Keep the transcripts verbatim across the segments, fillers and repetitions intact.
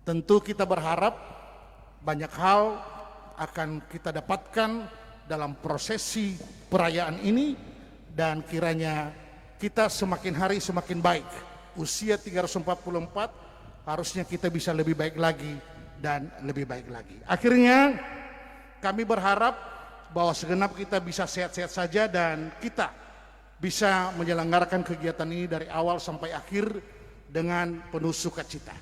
Tentu kita berharap banyak hal akan kita dapatkan dalam prosesi perayaan ini, dan kiranya kita semakin hari semakin baik. Usia tiga ratus empat puluh empat, harusnya kita bisa lebih baik lagi dan lebih baik lagi. Akhirnya, kami berharap bahwa segenap kita bisa sehat-sehat saja dan kita bisa menyelenggarakan kegiatan ini dari awal sampai akhir dengan penuh sukacita.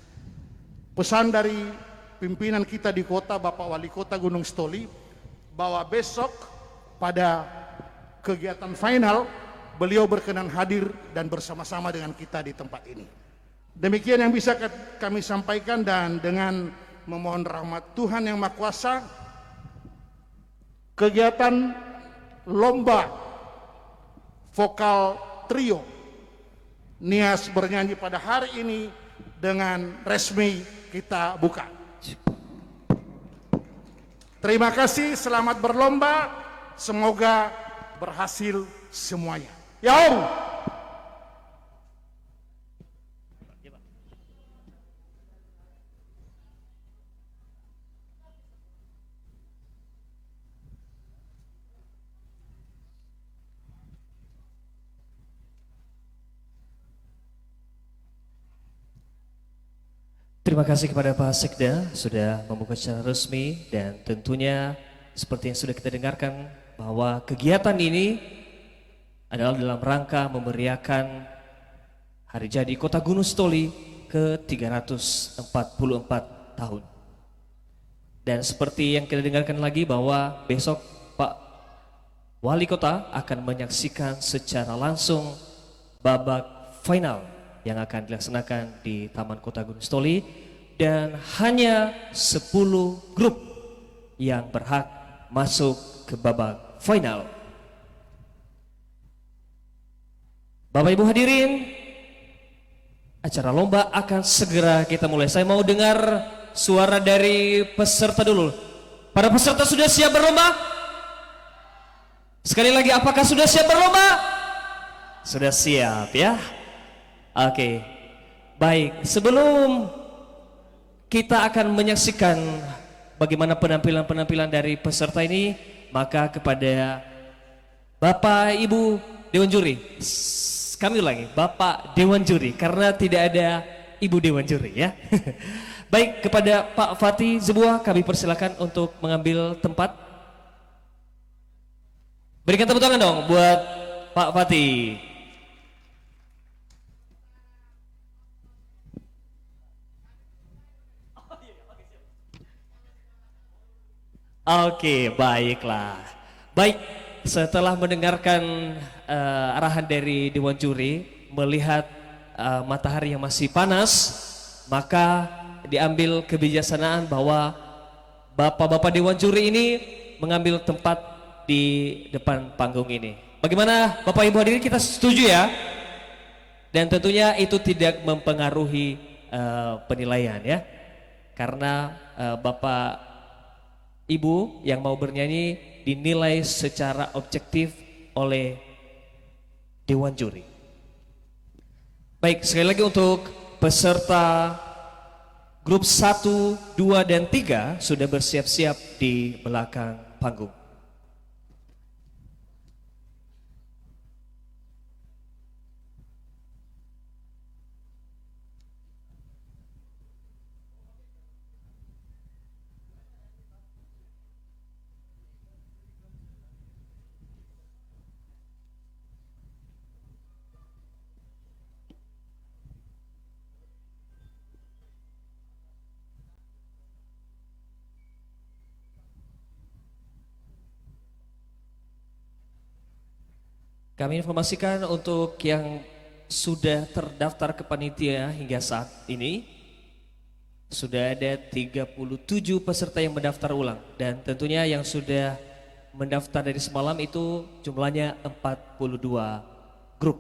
Pesan dari pimpinan kita di kota, Bapak Wali Kota Gunungsitoli, bahwa besok pada kegiatan final, beliau berkenan hadir dan bersama-sama dengan kita di tempat ini. Demikian yang bisa ka-, kami sampaikan, dan dengan memohon rahmat Tuhan Yang Maha Kuasa, kegiatan lomba vokal trio Nias Bernyanyi pada hari ini dengan resmi kita buka. Terima kasih, selamat berlomba, semoga berhasil semuanya. Ya'ahowu. Terima kasih kepada Pak Sekda sudah membuka secara resmi, dan tentunya seperti yang sudah kita dengarkan bahwa kegiatan ini adalah dalam rangka memeriahkan hari jadi Kota Gunungsitoli ke tiga ratus empat puluh empat tahun. Dan seperti yang kita dengarkan lagi bahwa besok Pak Wali Kota akan menyaksikan secara langsung babak final yang akan dilaksanakan di Taman Kota Gunungsitoli, dan hanya sepuluh grup yang berhak masuk ke babak final. Bapak Ibu hadirin, acara lomba akan segera kita mulai. Saya mau dengar suara dari peserta dulu. Para peserta sudah siap berlomba? Sekali lagi, apakah sudah siap berlomba? Sudah siap, ya. Oke. Baik, sebelum kita akan menyaksikan bagaimana penampilan-penampilan dari peserta ini, maka kepada Bapak Ibu Dewan Juri, s-, kami ulangi, Bapak Dewan Juri, karena tidak ada Ibu Dewan Juri, ya. Baik, kepada Pak Fatih Zebuah kami persilakan untuk mengambil tempat. Berikan tepuk tangan dong buat Pak Fatih. Oke, baiklah. Baik, setelah mendengarkan, eh, arahan dari Dewan Juri, melihat, eh, matahari yang masih panas, maka diambil kebijaksanaan bahwa Bapak-bapak Dewan Juri ini mengambil tempat di depan panggung ini. Bagaimana Bapak Ibu hadirin, kita setuju, ya? Dan tentunya itu tidak mempengaruhi, eh, penilaian, ya. Karena, eh, Bapak Ibu yang mau bernyanyi dinilai secara objektif oleh Dewan Juri. Baik, sekali lagi untuk peserta grup satu, dua, dan tiga sudah bersiap-siap di belakang panggung. Kami informasikan untuk yang sudah terdaftar ke panitia hingga saat ini, sudah ada tiga puluh tujuh peserta yang mendaftar ulang, dan tentunya yang sudah mendaftar dari semalam itu jumlahnya empat puluh dua grup.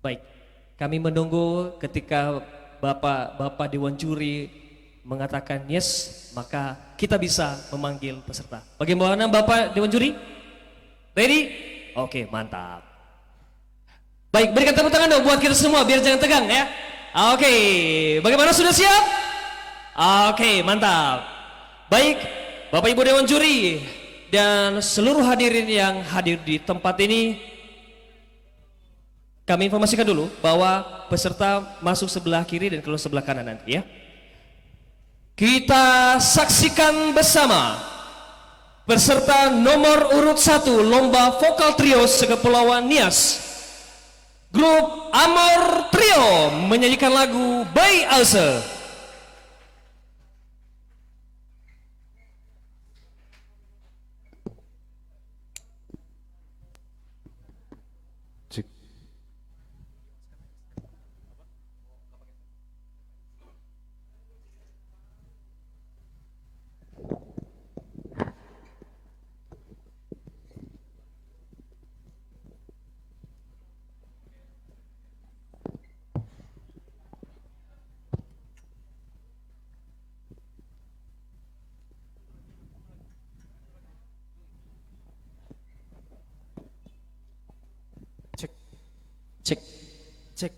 Baik, kami menunggu ketika Bapak-bapak Dewan Juri mengatakan yes, maka kita bisa memanggil peserta. Bagaimana Bapak Dewan Juri? Ready? Oke, mantap. Baik, berikan tepuk tangan dong buat kita semua biar jangan tegang ya. Oke, bagaimana, sudah siap? Oke, mantap. Baik, Bapak Ibu Dewan Juri dan seluruh hadirin yang hadir di tempat ini, kami informasikan dulu bahwa peserta masuk sebelah kiri dan keluar sebelah kanan nanti ya. Kita saksikan bersama peserta nomor urut satu lomba vokal trio se-Kepulauan Nias. Grup Amor Trio menyanyikan lagu Bae Aösö. Cek. Cek. Cek.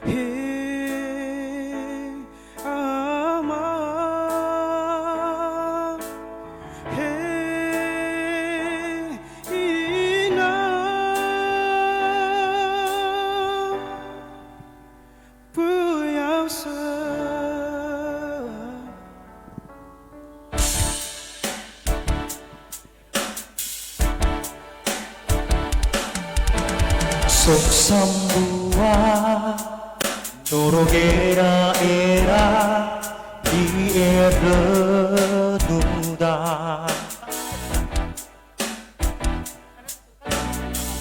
He Ama, he Ina, puyau sa. Sok sambua noro gera'era di erönuda.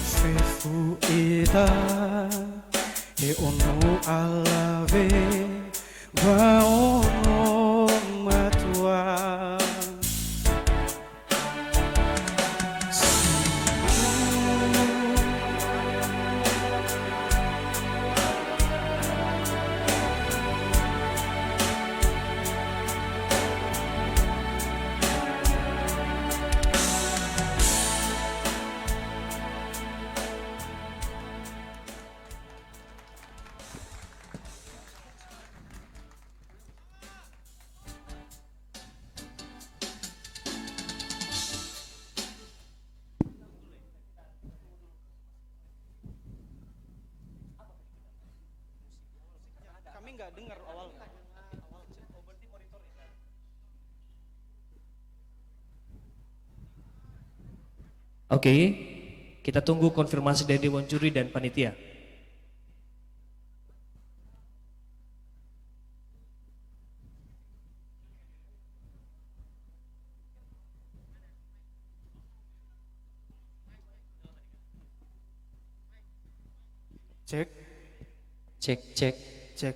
Fefu ita, he ono alawe, wa ono matua. Kami nggak dengar awal. Oke, kita tunggu konfirmasi dari Dewan Juri dan panitia. Cek. Cek, cek. Cek.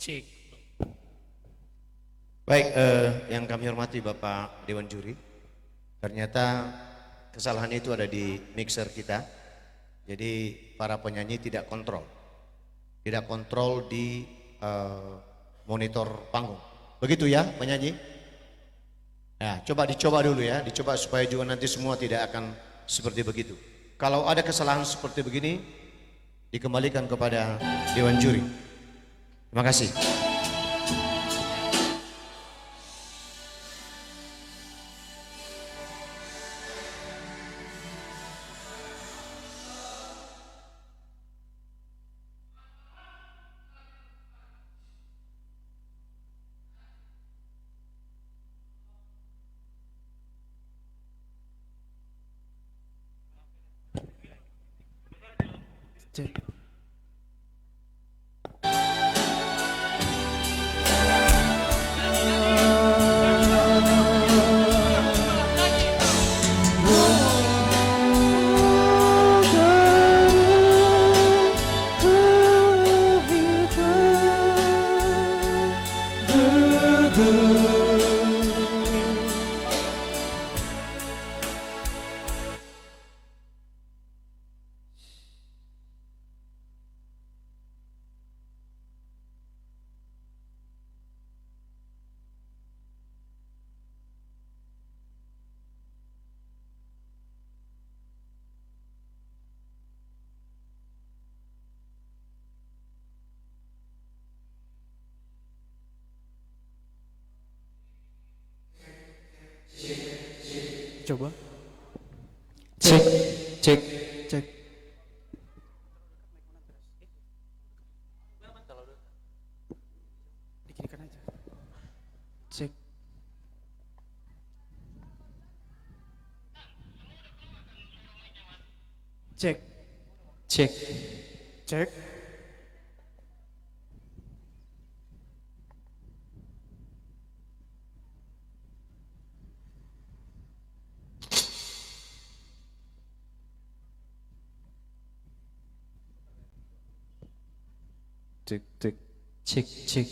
Cek. Baik, eh, yang kami hormati Bapak Dewan Juri, ternyata kesalahan itu ada di mixer kita. Jadi para penyanyi tidak kontrol, tidak kontrol di, eh, monitor panggung. Begitu ya, penyanyi? Ya, coba dicoba dulu ya, dicoba supaya juga nanti semua tidak akan seperti begitu. Kalau ada kesalahan seperti begini, dikembalikan kepada dewan juri. Terima kasih. Cek. Coba. Cek, cek, cek. Dikirikan aja. Cek. Cek. Cek. Cek. Cek, cek. Cek, cek.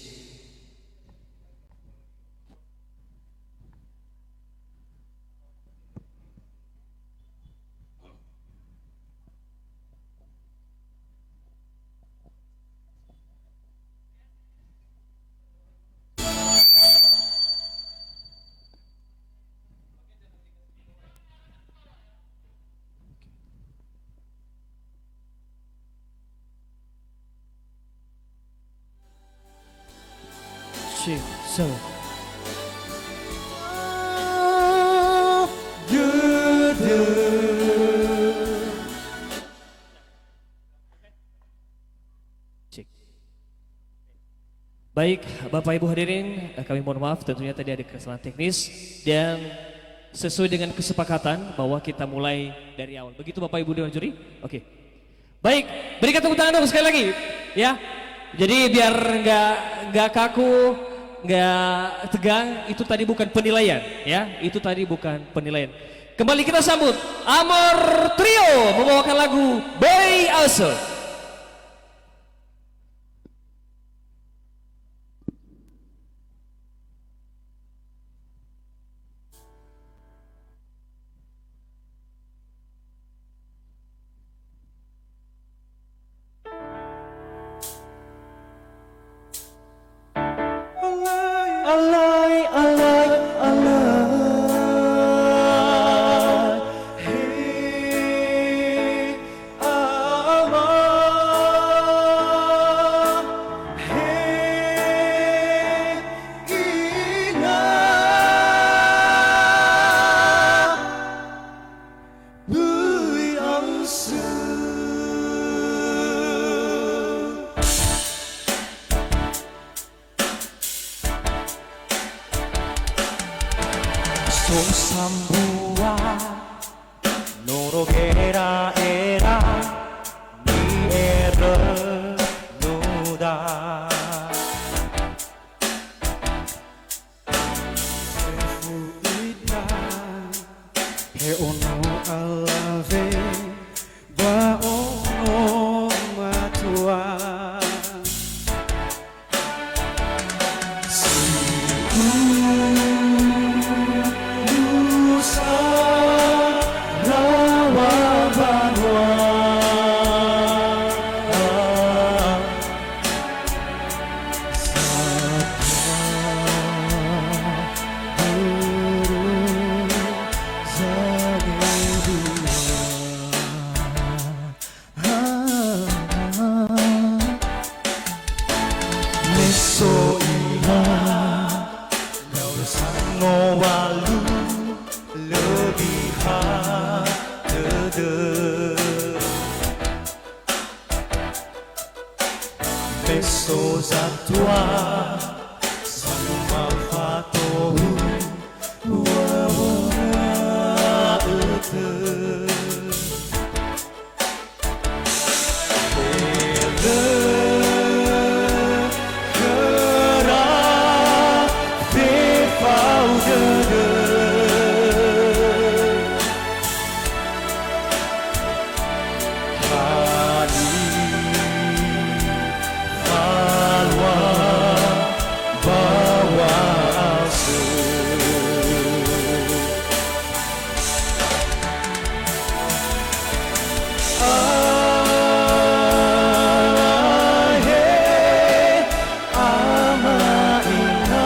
Cek, so. Cek. Baik, Bapak Ibu hadirin, eh, kami mohon maaf, tentunya tadi ada kesalahan teknis, dan sesuai dengan kesepakatan bahwa kita mulai dari awal. Begitu, Bapak Ibu dewan juri? Oke. Baik, berikan tepuk tangan dong sekali lagi, ya. Jadi biar nggak, nggak kaku, nggak tegang, itu tadi bukan penilaian, ya. Itu tadi bukan penilaian. Kembali kita sambut Amor Trio membawakan lagu Böi Aösö. Alai, alai, alai. He, ama. He, ina. Böi aösö. So sambua noro gera'era ni'erönuda. Fefu ita, he ono alawe, ba ono matua. Si unusa rawa ba Meso zatua, sanuma fatohu, uawonga ötö. Elö khöra fefau dödö. Haniha lua ba wa'asö. Alahe ama ina.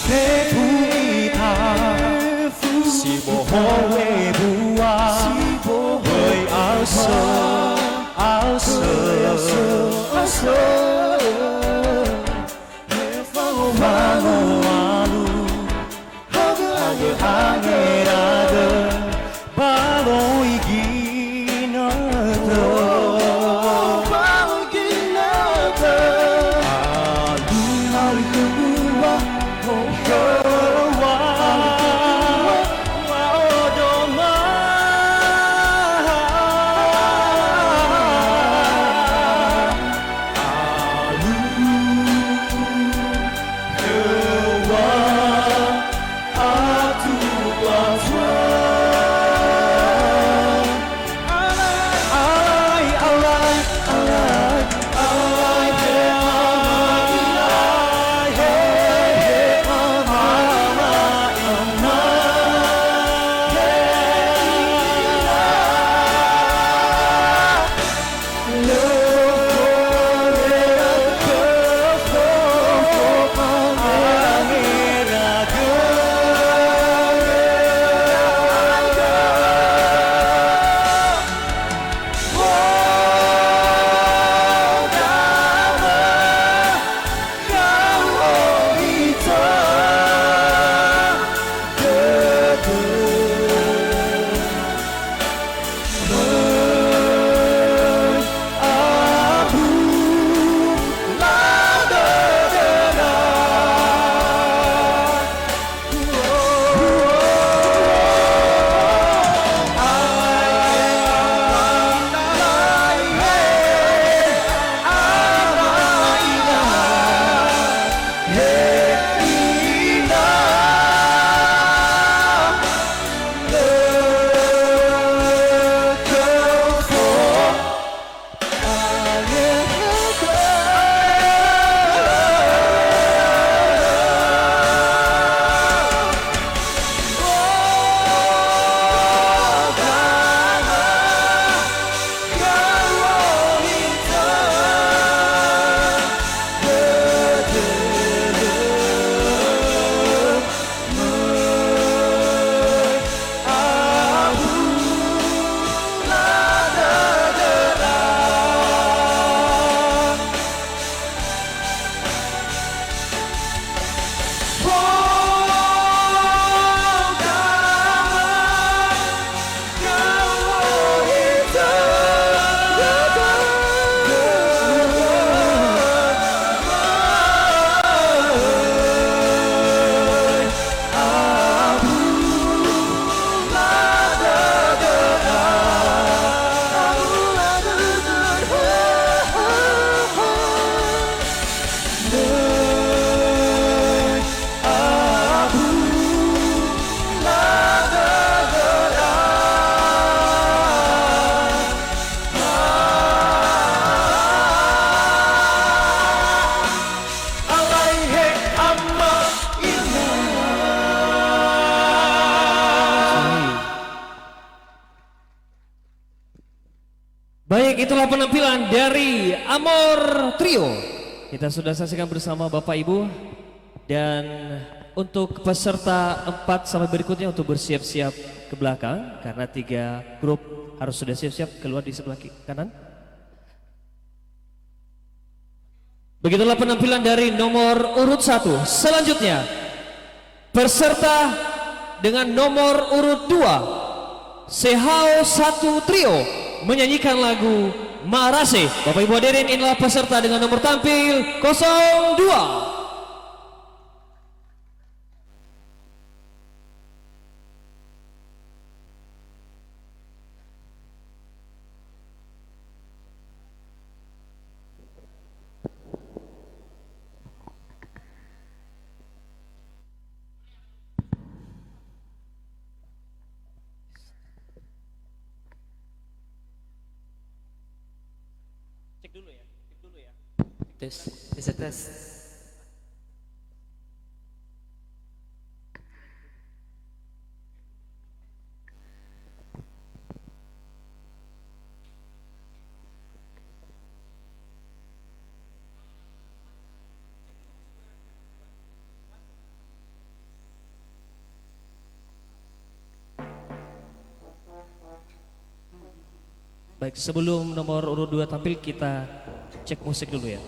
Fefu ita, si bohou ebua, böi aosö, aosö, aosö. Fangowalu, hagö, hagö, hagö, hagö. Ba loi ginötö. Ba loi ginötö. Alu, alu, wa, wa, wa, wa, odoma. Baik, itulah penampilan dari Amor Trio. Kita sudah saksikan bersama Bapak Ibu. Dan untuk peserta empat sampai berikutnya untuk bersiap-siap ke belakang, karena tiga grup harus sudah siap-siap keluar di sebelah ki-, kanan. Begitulah penampilan dari nomor urut satu. Selanjutnya, peserta dengan nomor urut dua, Sehao satu Trio, menyanyikan lagu Marase. Bapak Ibu hadirin, inilah peserta dengan nomor tampil kosong dua. Cek dulu ya, cek dulu ya. Tes, tes, tes. Baik, sebelum nomor urut dua tampil, kita cek musik dulu ya.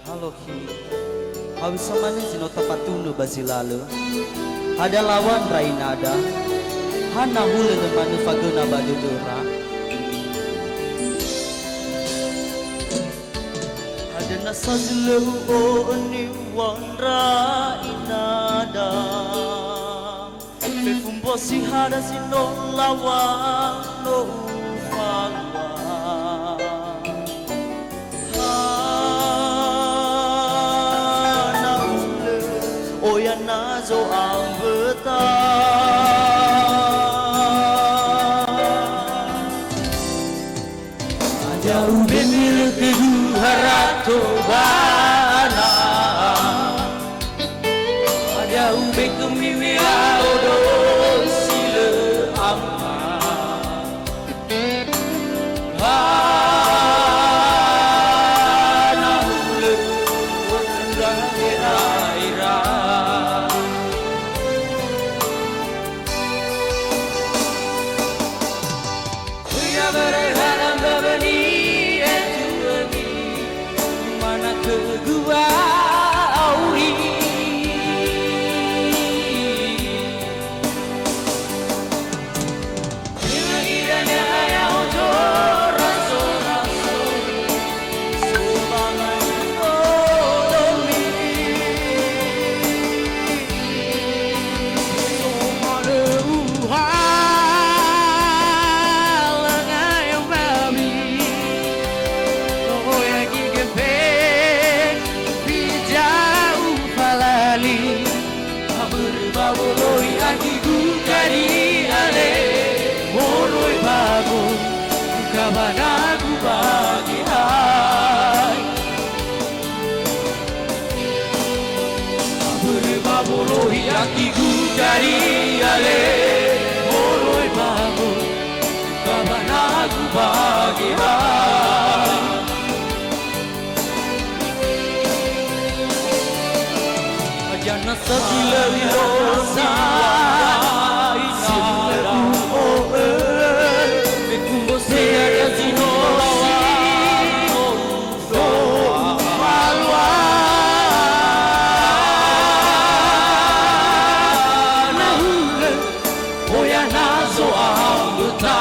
Halo khi, hawisa manö zi no tafatunö ba zi lalö? Hadia laŵa ndra inada? Hana hulö lö manö fagöna ba dödöra? Hadia nasa zi lö u'o'ö niŵa'ö ndra inada? Fefu mbua si hada zi no laŵa no ufalua. Hana hulö, oya na zo'amböta. Hadia ube'e lö khögu harato ba na? Hadia ube'e khömi wea odo si lö ama? Kabadangu ba Geheha. Börö ba wolohi akigu karia le, moroi ba mo, kabadangu ba Geheha. Hadia na sabila u'osi wa'aina, si lö u'o'ö. Fefu mbosea dazi no lawa'ö. Oya na zo'ahamböta.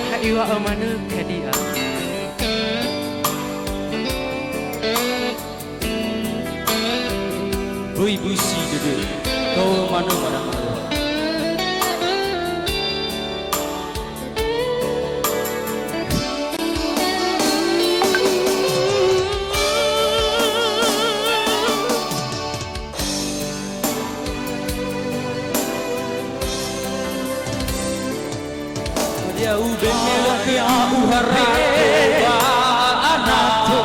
Ha iŵa'ö manö kadia. Böi busi dödö, to'ö manö ba damaga. Hadia ubemele khöu harato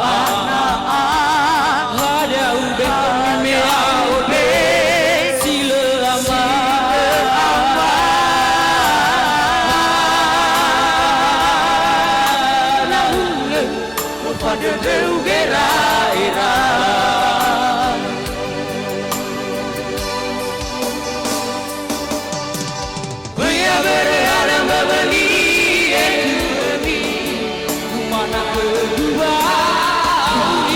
ba ana. Hadia ubemele khöu si lö ama. Na hulö, fadödöu gera'era. Böi abörö ada mbawöli etu'ömi, umana khögu ba,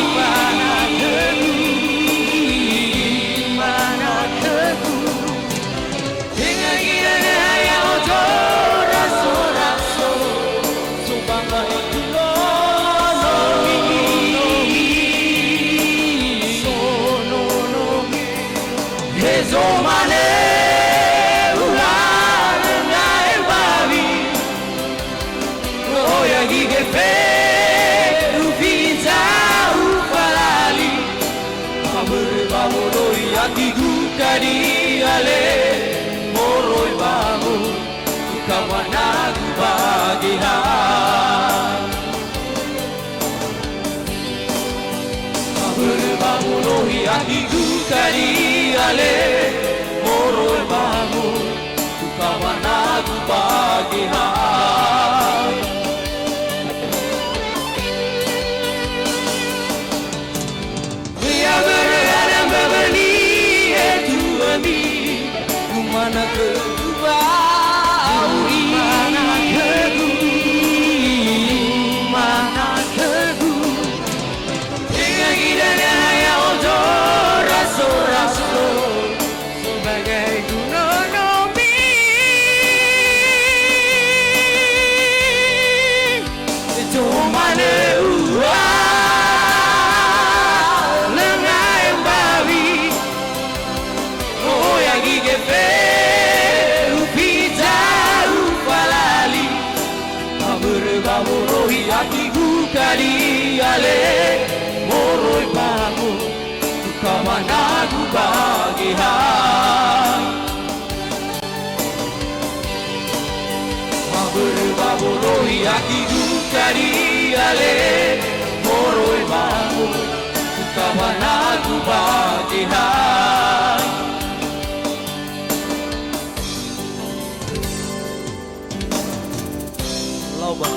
umana khögu, umana khögu. Tenga ira nahaya odo raso-raso, sobanga etulo nomi, sono nomi. Hezo mane uhalö ngae bawi, oya gige fe ufiza ufalali. Abörö ba wolohi akigu kadia le, moroi ba mo, kawana-Gu ba Geheha. Abörö ba wolohi akigu kadia le, moroi ba mo, kawana-Gu ba Geheha. Böi abörö ada mbawöli etu'ömi, umana khögu ba, umana khögu, umana khögu. Tenga ira nahaya odo raso-raso. Sebagai gunung nomi, tomanö ua lenga embawi, oya gige fe ufiza ufalali. Abörö ba wolohi akigu kadia le, moroi ba mo, kawana-Gu ba Geheha. Abörö ba wolohi akigu kadia le, moroi ba mo, kawana-Gu ba Geheha. Lau ba,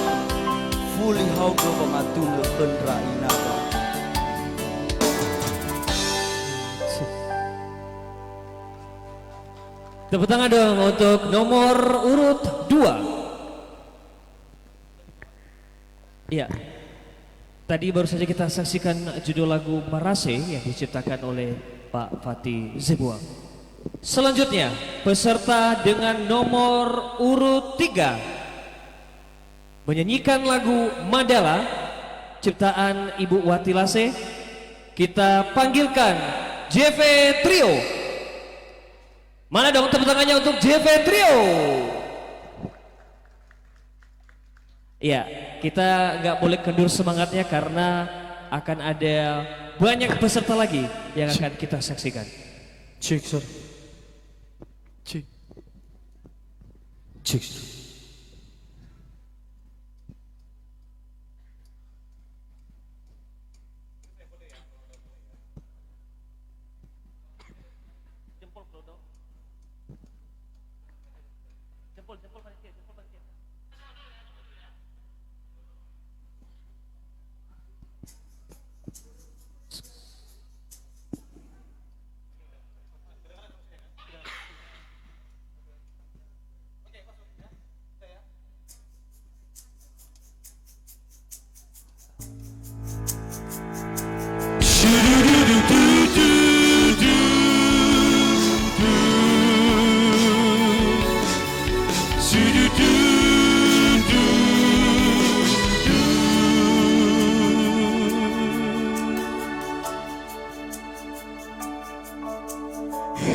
fuli haogö wangatulö khö ndra ina ba. Tepuk tangan dong untuk nomor urut dua. Iya. Tadi baru saja kita saksikan judul lagu Marase yang diciptakan oleh Pak Fatih Zebuang. Selanjutnya, peserta dengan nomor urut tiga menyanyikan lagu Mandala ciptaan Ibu Wati Lase. Kita panggilkan J V Trio. Mana dong tepuk tangannya untuk J V Trio? Ya, kita nggak boleh kendur semangatnya karena akan ada banyak peserta lagi yang akan kita saksikan. Cek, sir. Cek. Cek.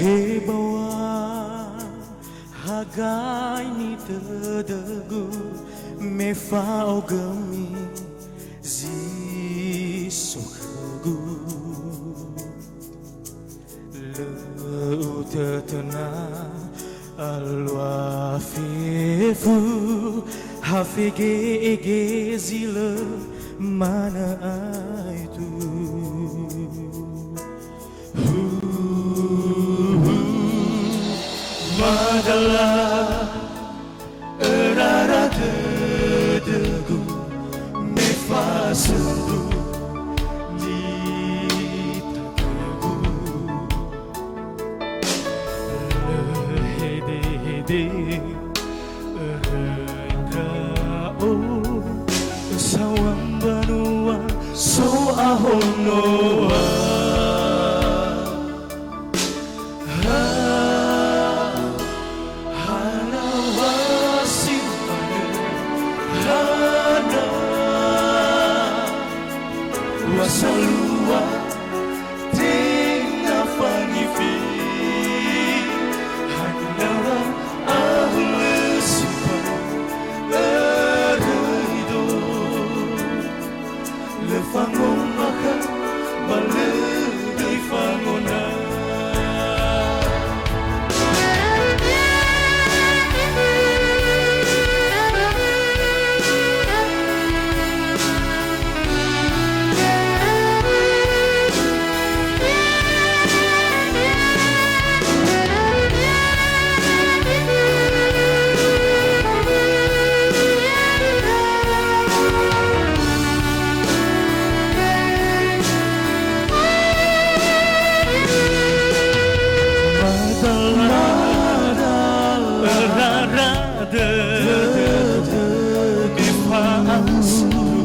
He baŵa hagai nitõdõgu, me fa'aogömi zi so khögu. Lö utötöna alua fefu, ha fege'ege zi lö manö aetu. Hu, hu, madala, örara dödögu, me fasöndru nitagögu. Lö hedehede, öröi ndra'o, saŵa mbanua so'ahonoa. Ha, hana wa si manö, hana wa salua, tenga fangifi, hana wa ahulö si manö, öröido. Lö fangomakha, ba lö göi fangona. Madala, örara dödögu, me fa'asöndru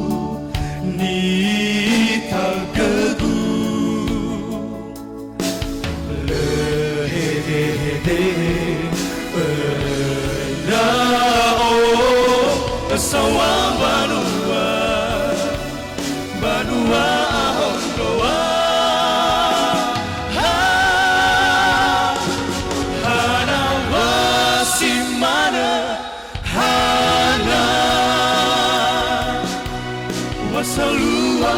nitagögu. Lö hedehede, öröi ndra'o, saŵa mbanua, mbanua ahonoa. Ha, hana wa si manö, hana wa salua,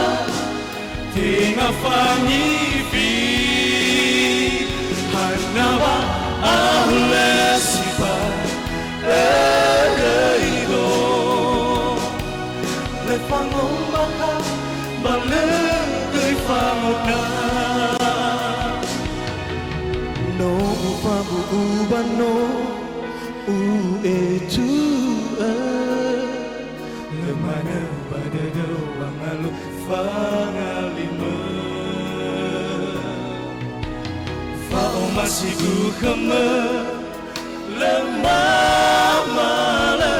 tenga fangifi, hana wa ahulö sibai, öröido. Lö fangomakha, ba lö göi fangona. No ufabu'u ba no u'etu'ö. Lö manö ba dödöu wangalö fangalimö. Fa'omasigu khömö, lö mamalö,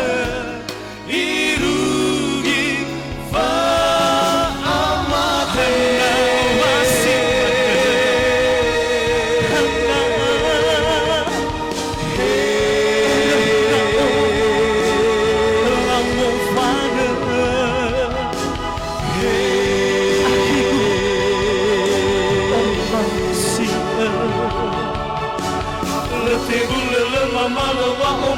irugi fa'amate. Lö tebulö, lö mamalö, wa'o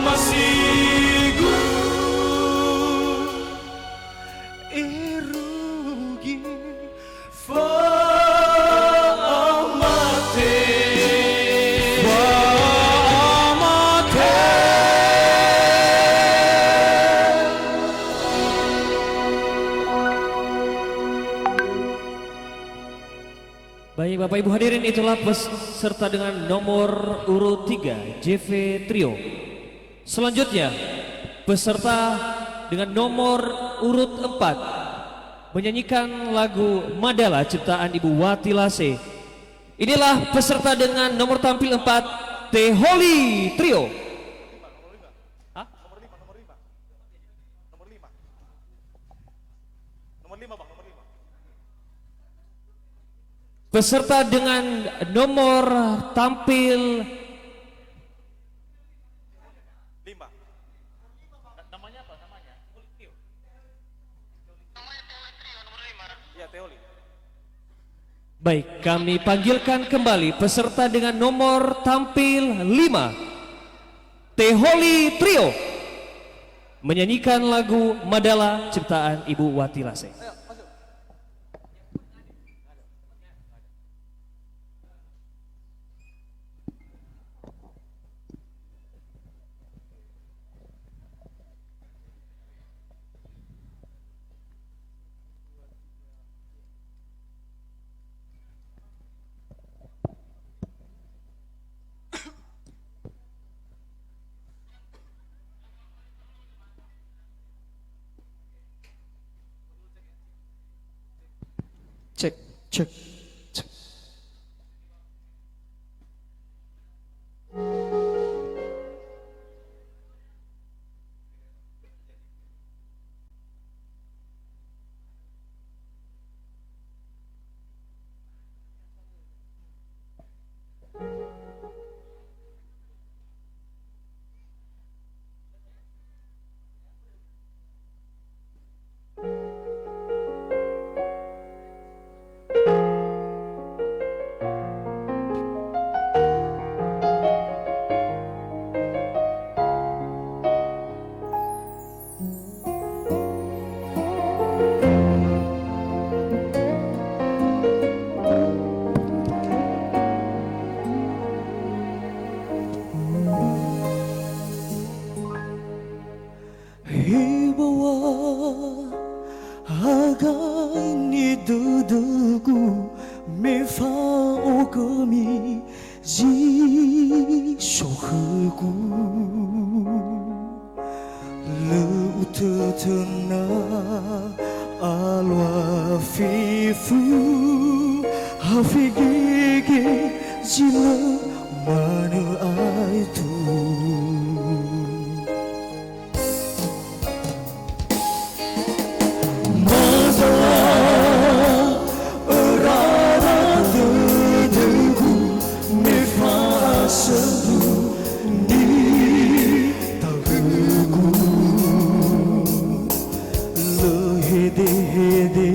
Baik, Bapak Ibu hadirin, itulah peserta dengan nomor urut tiga, J V Trio. Selanjutnya, peserta dengan nomor urut empat menyanyikan lagu Madala ciptaan Ibu Wati Lase. Inilah peserta dengan nomor tampil empat, Teholi Trio. Hah? Nomor lima, nomor lima. Nomor lima. Nomor lima, Bang, nomor lima. Peserta dengan nomor tampil lima. Na-, namanya apa? Namanya? Iya, Teoli. Baik, kami panggilkan kembali peserta dengan nomor tampil lima, Teholi Trio, menyanyikan lagu Madala ciptaan Ibu Wati Lase. Cek, cek, cek. Hebawa hagai nidödögu me fa'okhömi zi so khögu. Lö utötöna alua fefu, ha fegege zi lö manö aetu. Madala örara dödögu me fa'asöndru nitahugu. Lö hedehede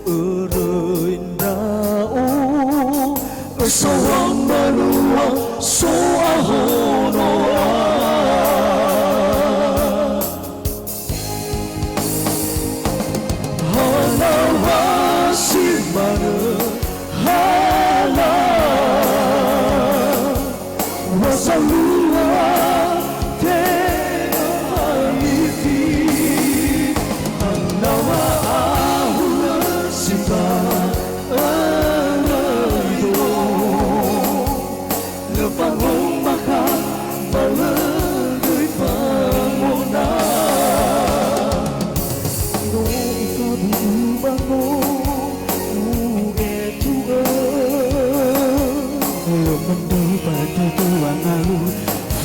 öröi ndra'o, ösaw̃a mbanua so ahonoa. Hana wa si manö, hana wa zalua tenga haiti. Hana wa ahulö si ba öröi do. Lö fangombakhö ba lö göi fangona. No ufabu'u bango u'etu'ö. Lö möndrö ba dödöa ngalu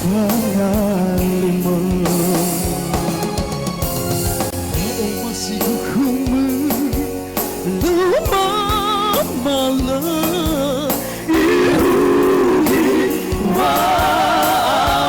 fangalimö. Fa'omasigu khömö. Lö mamalö irugi wa'amate.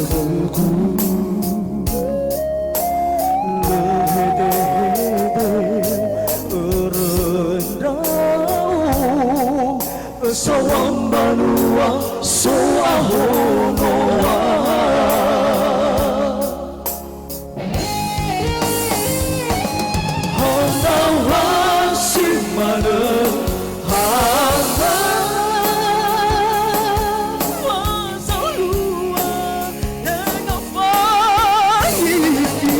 Khögu, lö hedehede örö ndra'o, ösaw̃a mbanua so'ahonoa. Hana wa si manö, hana wa zalua, tenga fangiti.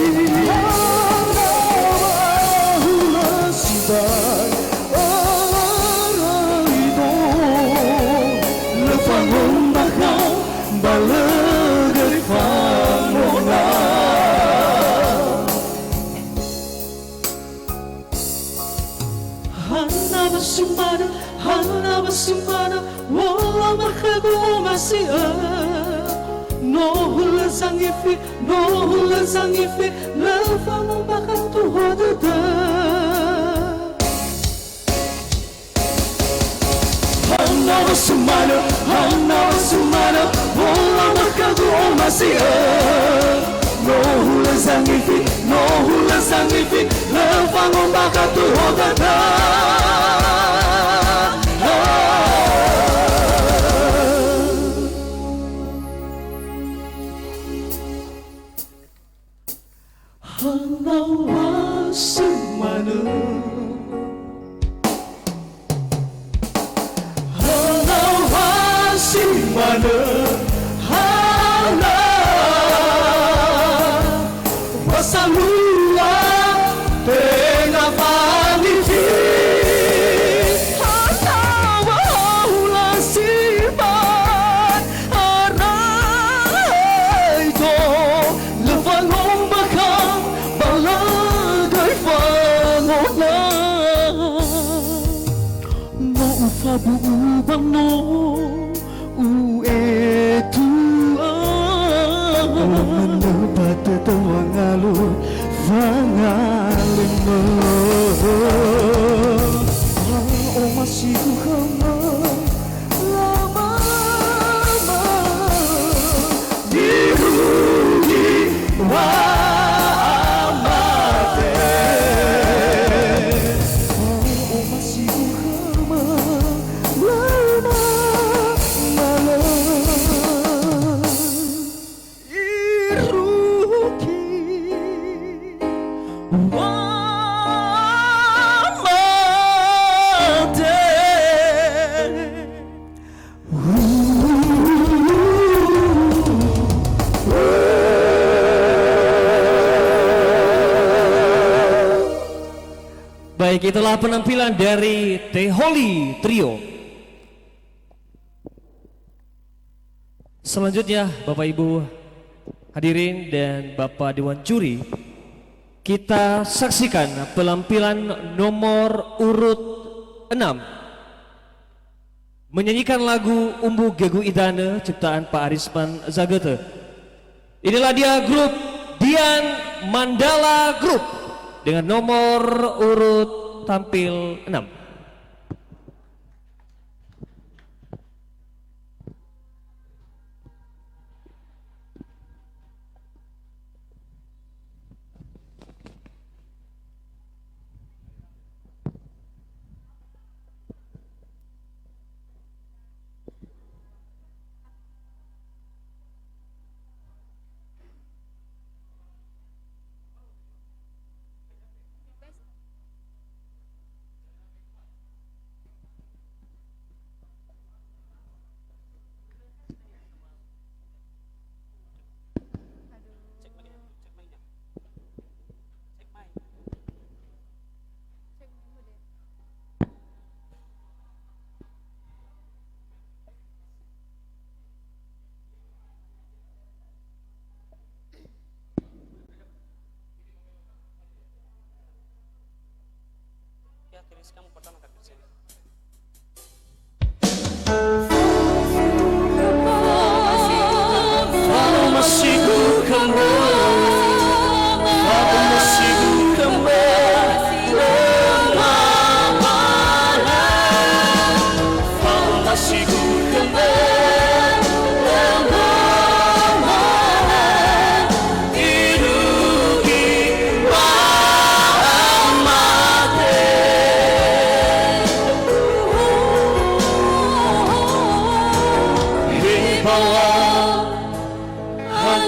Hana wa hulö sibai, araido, lö fangombakha, ba lö göi fangonga. Hana wa si manö, hana wa si manö, wola ma khögu omasi'ö. No hulö zangifi, no hulö zangifi, lö fangombakha tuho dödö. Hana wa si manö, hana wa si manö, wola ma khögu omasi'ö. No hulö zangifi, no hulö zangifi, lö fangombakha tuho dödö. Hana wa si manö. Hana wa si manö. Hana wa salua tenga fangiti. Hana wa hulö sibai, araido, lö fangombakha, ba lö göi fangonga. No ufabu'u ba no u'etu'a. Omömö ba tödö wangalö wangalemö. Omasi'ö khömö, la mama. Irugi wa'amate. Omasi'ö khömö, la mama. Irugi wa'amate. Baik, itulah penampilan dari Teholi Trio. Selanjutnya, Bapak Ibu hadirin dan Bapak Dewan Juri, kita saksikan penampilan nomor urut enam. Menyanyikan lagu Umbu Gögu Idanö ciptaan Pak Arisman Zagötö. Inilah dia grup Dian Mandala Group dengan nomor urut tampil enam. Ya, tulis kamu pertama kali tulis ini.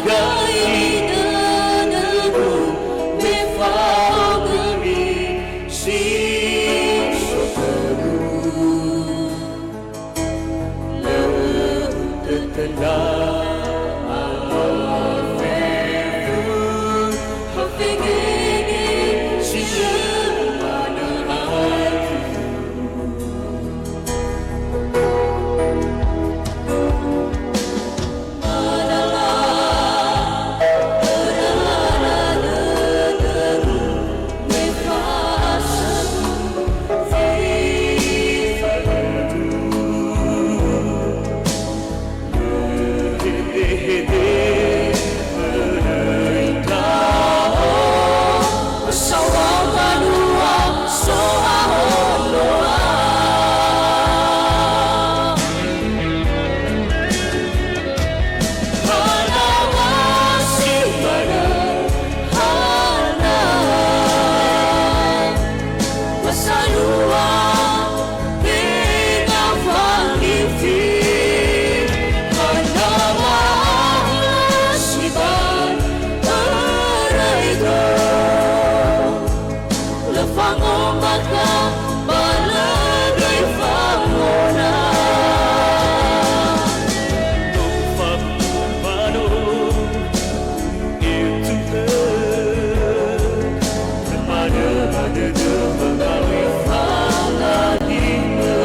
Ga'i dödögu, me fao göi si so khögu. Lö utötönda, alö fefu, hafegege si lö manö aetu. Lö fangombakha, ba lö göi fangona. No fabumbanö, etuhö, manö ba dödö, ba galui fangadimö.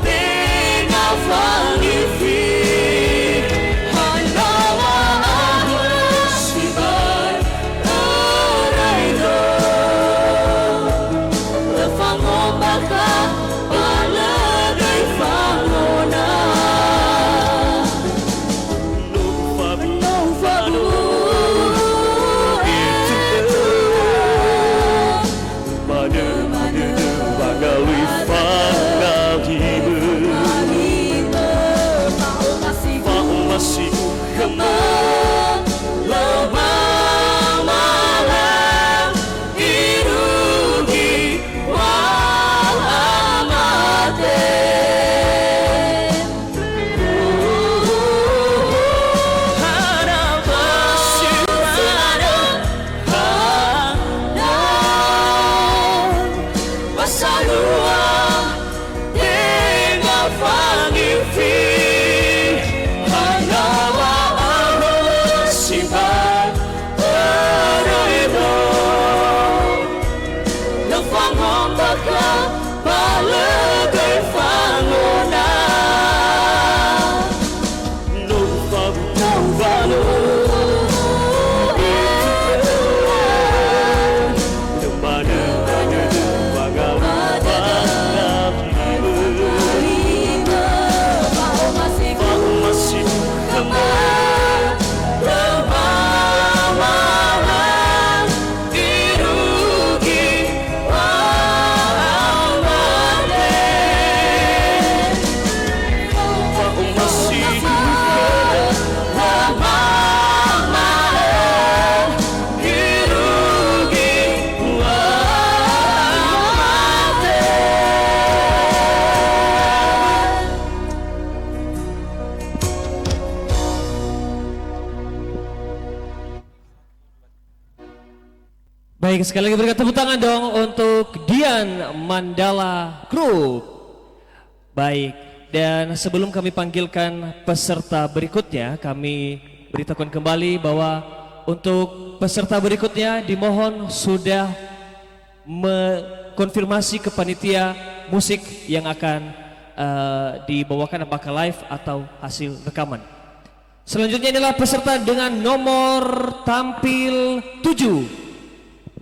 Tenga fangifi, hana wa'ahu sibai, örai do. Lö fangombakha, ba lö göi fangona. No ufabu, no ufabu, itu, itu. Manö, manö, ba galui fangadimö. Fa'omasigu khöma, lö mamala, irugi wa'amate. Hana wa'amate. Hana wasalua, tenga fangifi, hana wa'ahu sibai, örai do. Lö fangombakha, ba lö göi fangona. No ufabu, no ufabu. Manö, manö, ba galui fangadimö. Fa'omasigu khöma, lö mamala, irugi wa'amate. Baik, sekali lagi berikan tepuk tangan dong untuk Dian Mandala Group. Baik, dan sebelum kami panggilkan peserta berikutnya, kami beritahukan kembali bahwa untuk peserta berikutnya dimohon sudah mengkonfirmasi ke panitia musik yang akan, eh, dibawakan, apakah live atau hasil rekaman. Selanjutnya inilah peserta dengan nomor tampil tujuh,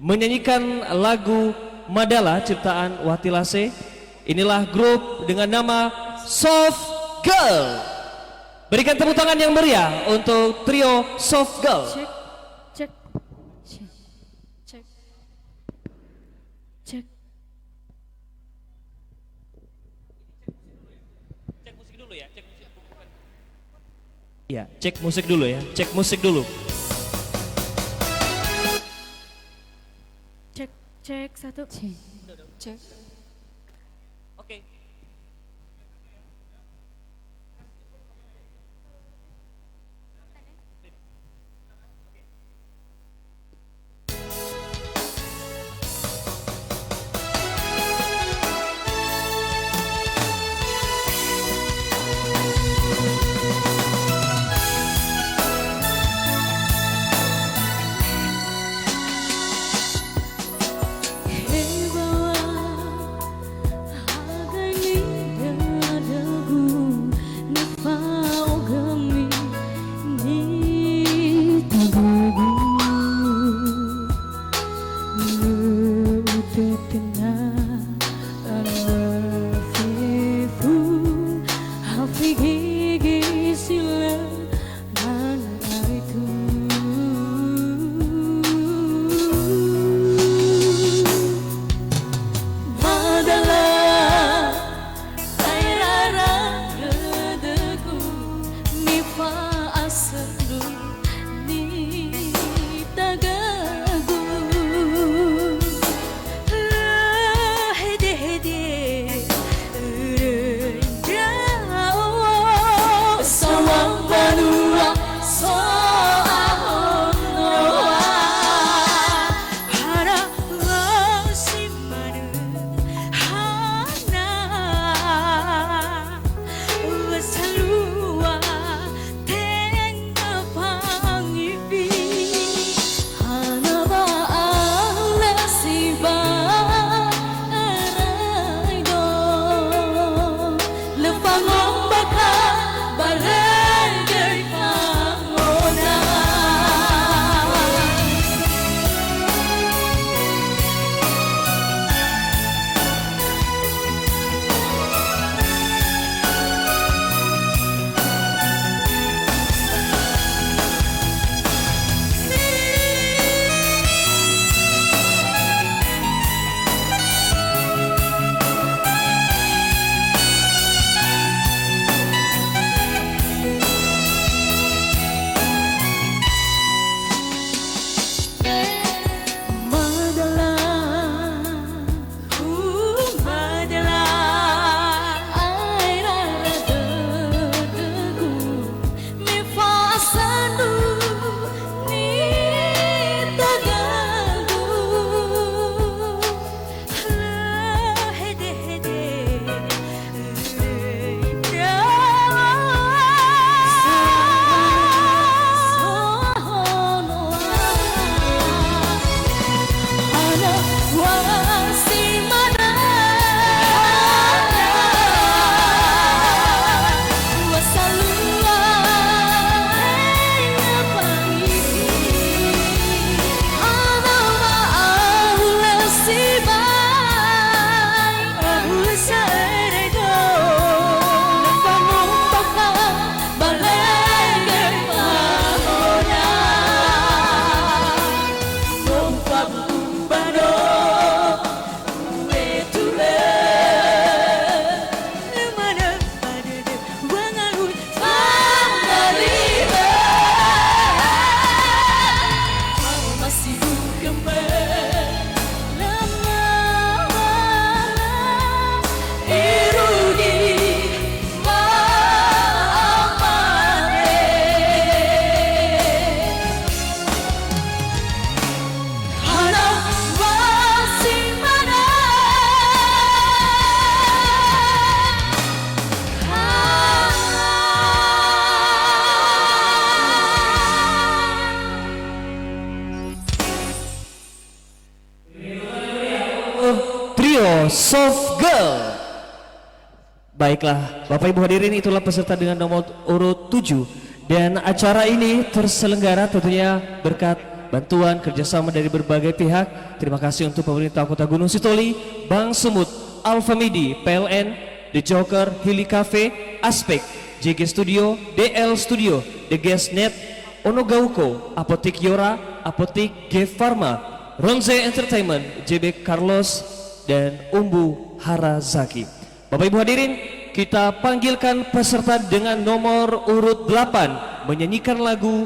menyanyikan lagu Madala ciptaan Wati Lase. Inilah grup dengan nama Soft Girl. Berikan tepuk tangan yang meriah untuk trio Soft Girl. Cek, cek, cek, cek. Cek. Cek musik dulu ya, cek musik dulu. Iya, cek musik dulu ya, cek musik dulu. Cek, cek, satu. Cek. Cek. Oke. Hagai nidadagu, nifa'ogami nitagugu. Lö utetena ana fefu, hafi gigi si lö Soft Girl. Baiklah, Bapak Ibu hadirin, itulah peserta dengan nomor urut tujuh. Dan acara ini terselenggara tentunya berkat bantuan kerjasama dari berbagai pihak. Terima kasih untuk pemerintah Kota Gunung Sitoli, Bank Sumut, Alfamidi, P L N, The Joker, Hili Cafe, Aspek, J G Studio, D L Studio, The Guest Net, Ono Gauko, Apotik Yora, Apotik G Pharma, Ronze Entertainment, J B Carlos, dan Umbu Harazaki. Bapak Ibu hadirin, kita panggilkan peserta dengan nomor urut delapan menyanyikan lagu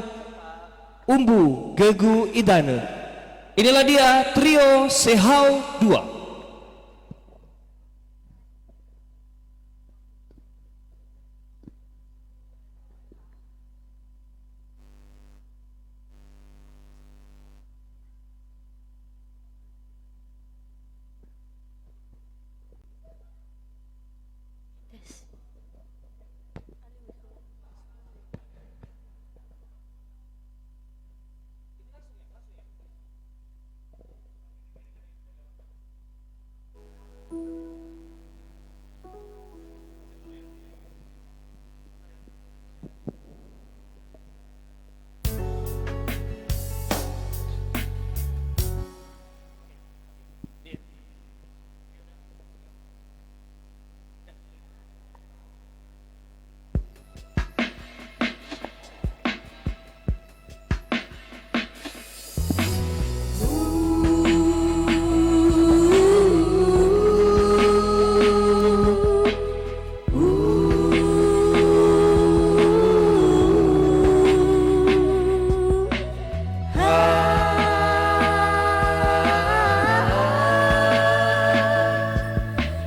Umbu Gögu Idanö. Inilah dia Trio Sehau dua.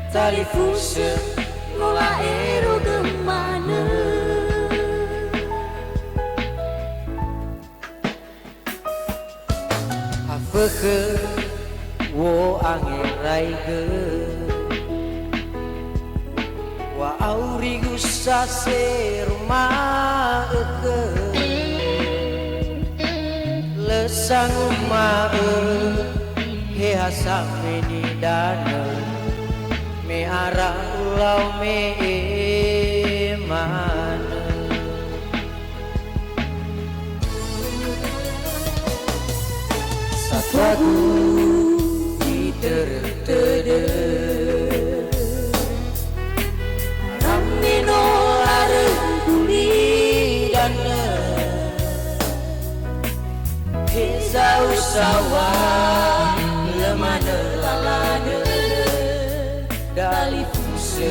Talifusö no la'ero gömanö. Afökhö u'angeraigö, wa'aurigu sase ruma'ökhö. Lö sanguma'ö he ha sameni danö, me ara ulau me'e manö. Satuagu itörö tödö. Rameno arögu lidanö. Hezau saŵa lö manö lala dödö. Dalifusö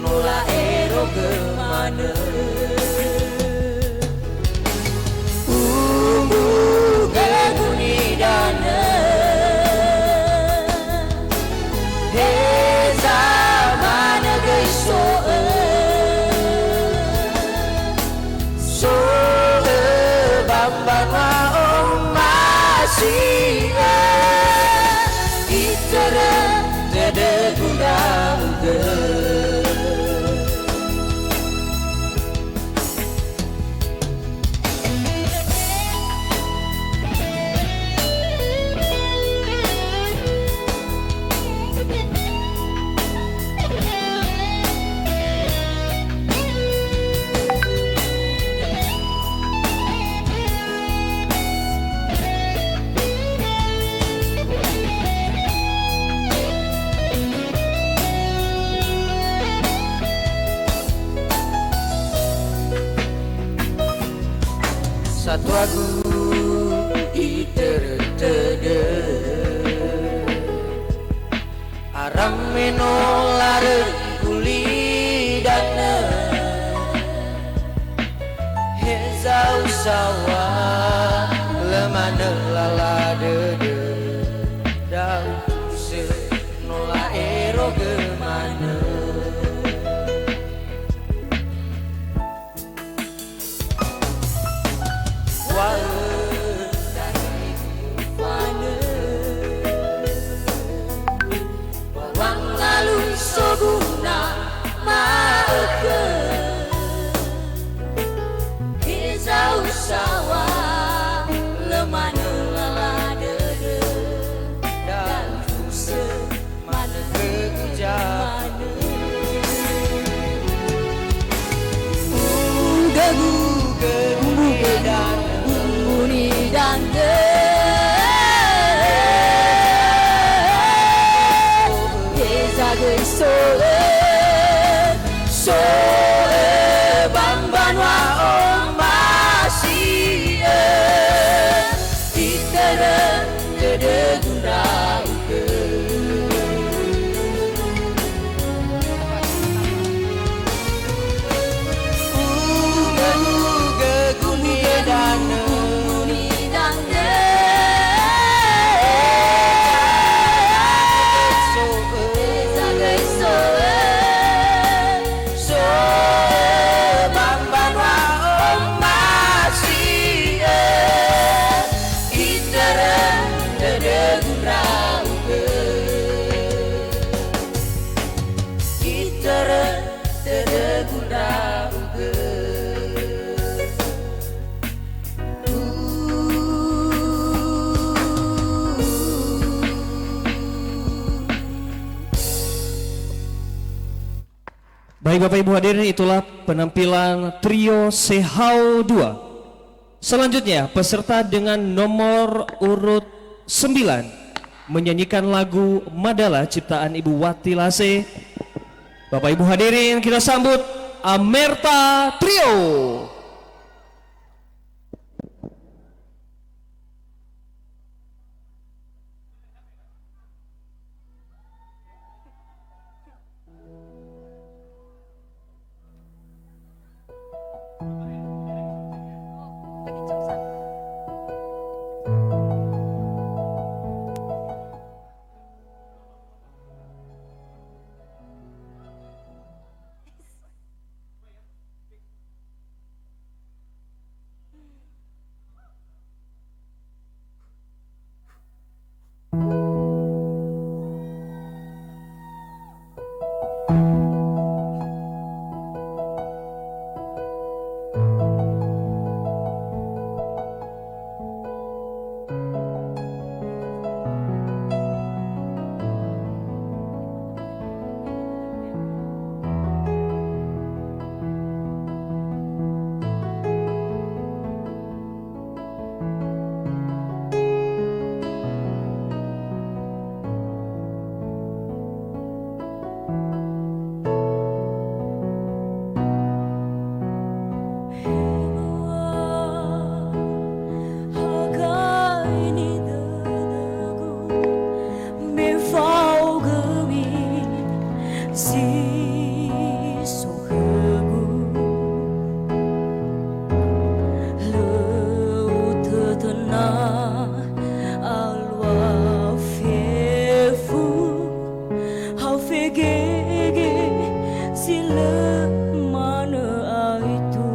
no la'ero gömanö. Umbu gögu nidanö. Heza manö göi so'ö. So'ö ba mbanua omasi'ö. Itörö tödögu ndra'ugö. Satuagu itörö tödö. Arameno laröi gulidanö. Hezau saŵa lö manö lala dödö. Da'u tusö no la'ero gömanö. Wa'ö dahi fanö. Wangalui soguna ma'ökhö. Hezau saŵa lö manö lala dödö. Dalifusö manö khö So'ö, so'ö ba mbanua omasi'ö, itörö dödögu ndra'ugö. Umugö guni danö. So'ö ba mbanua omasi'ö, itörö dödögu ndra'ugö. Itörö dödögu ndra'ugö. Baik, Bapak Ibu hadirin, itulah penampilan trio Sehau dua. Selanjutnya, peserta dengan nomor urut sembilan menyanyikan lagu Madala ciptaan Ibu Wati Lase. Bapak Ibu hadirin, kita sambut Amerta Trio. Hewua, hagai nidödögu, me fao gömi si so khögu. Lö utötöna alua fefu, ha ufegege si lö manö aitu.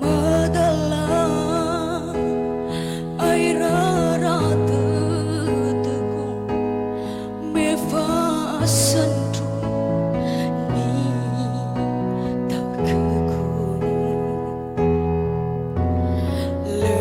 Madala aerara dödögu, me fasandru nitakhögu. Lö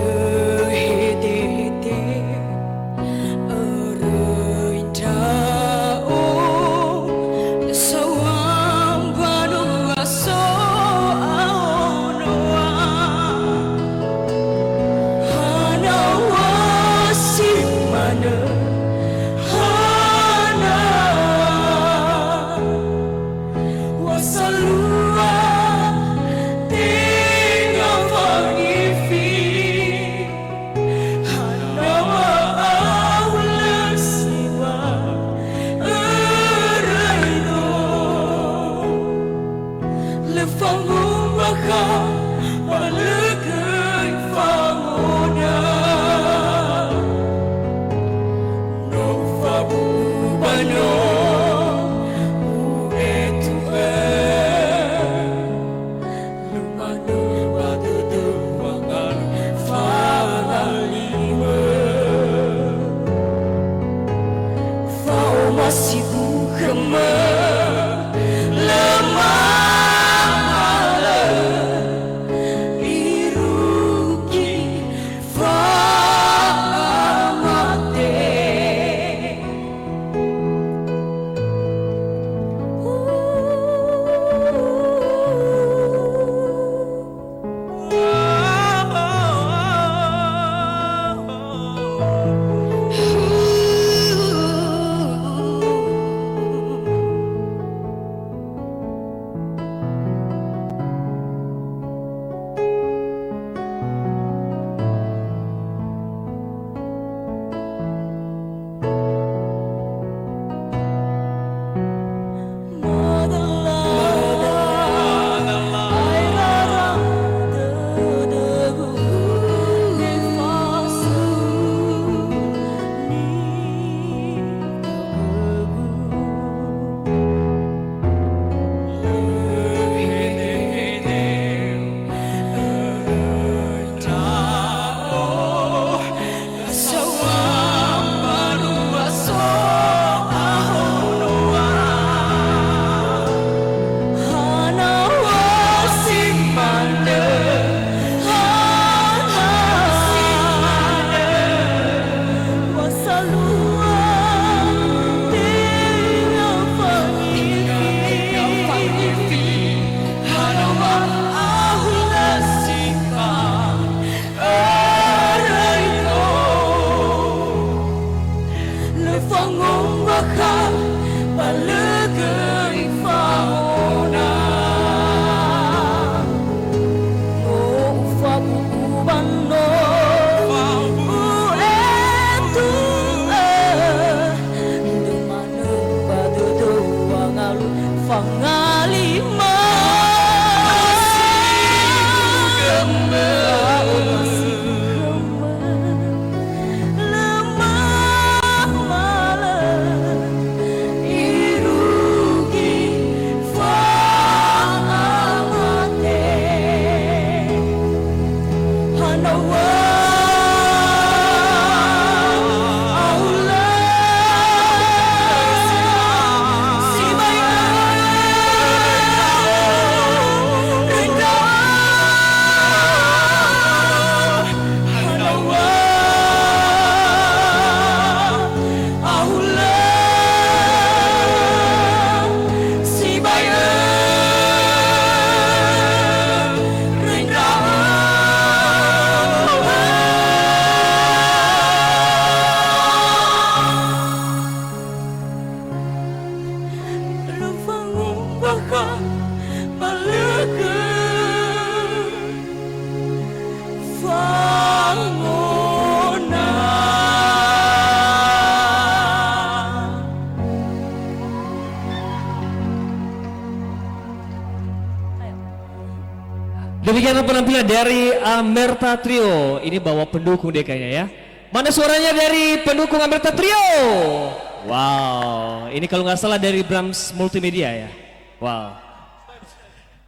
Demikian penampilan dari Amerta Trio. Ini bawa pendukung deh kayaknya ya. Mana suaranya dari pendukung Amerta Trio? Wow, ini kalau nggak salah dari Brams Multimedia ya. Wow.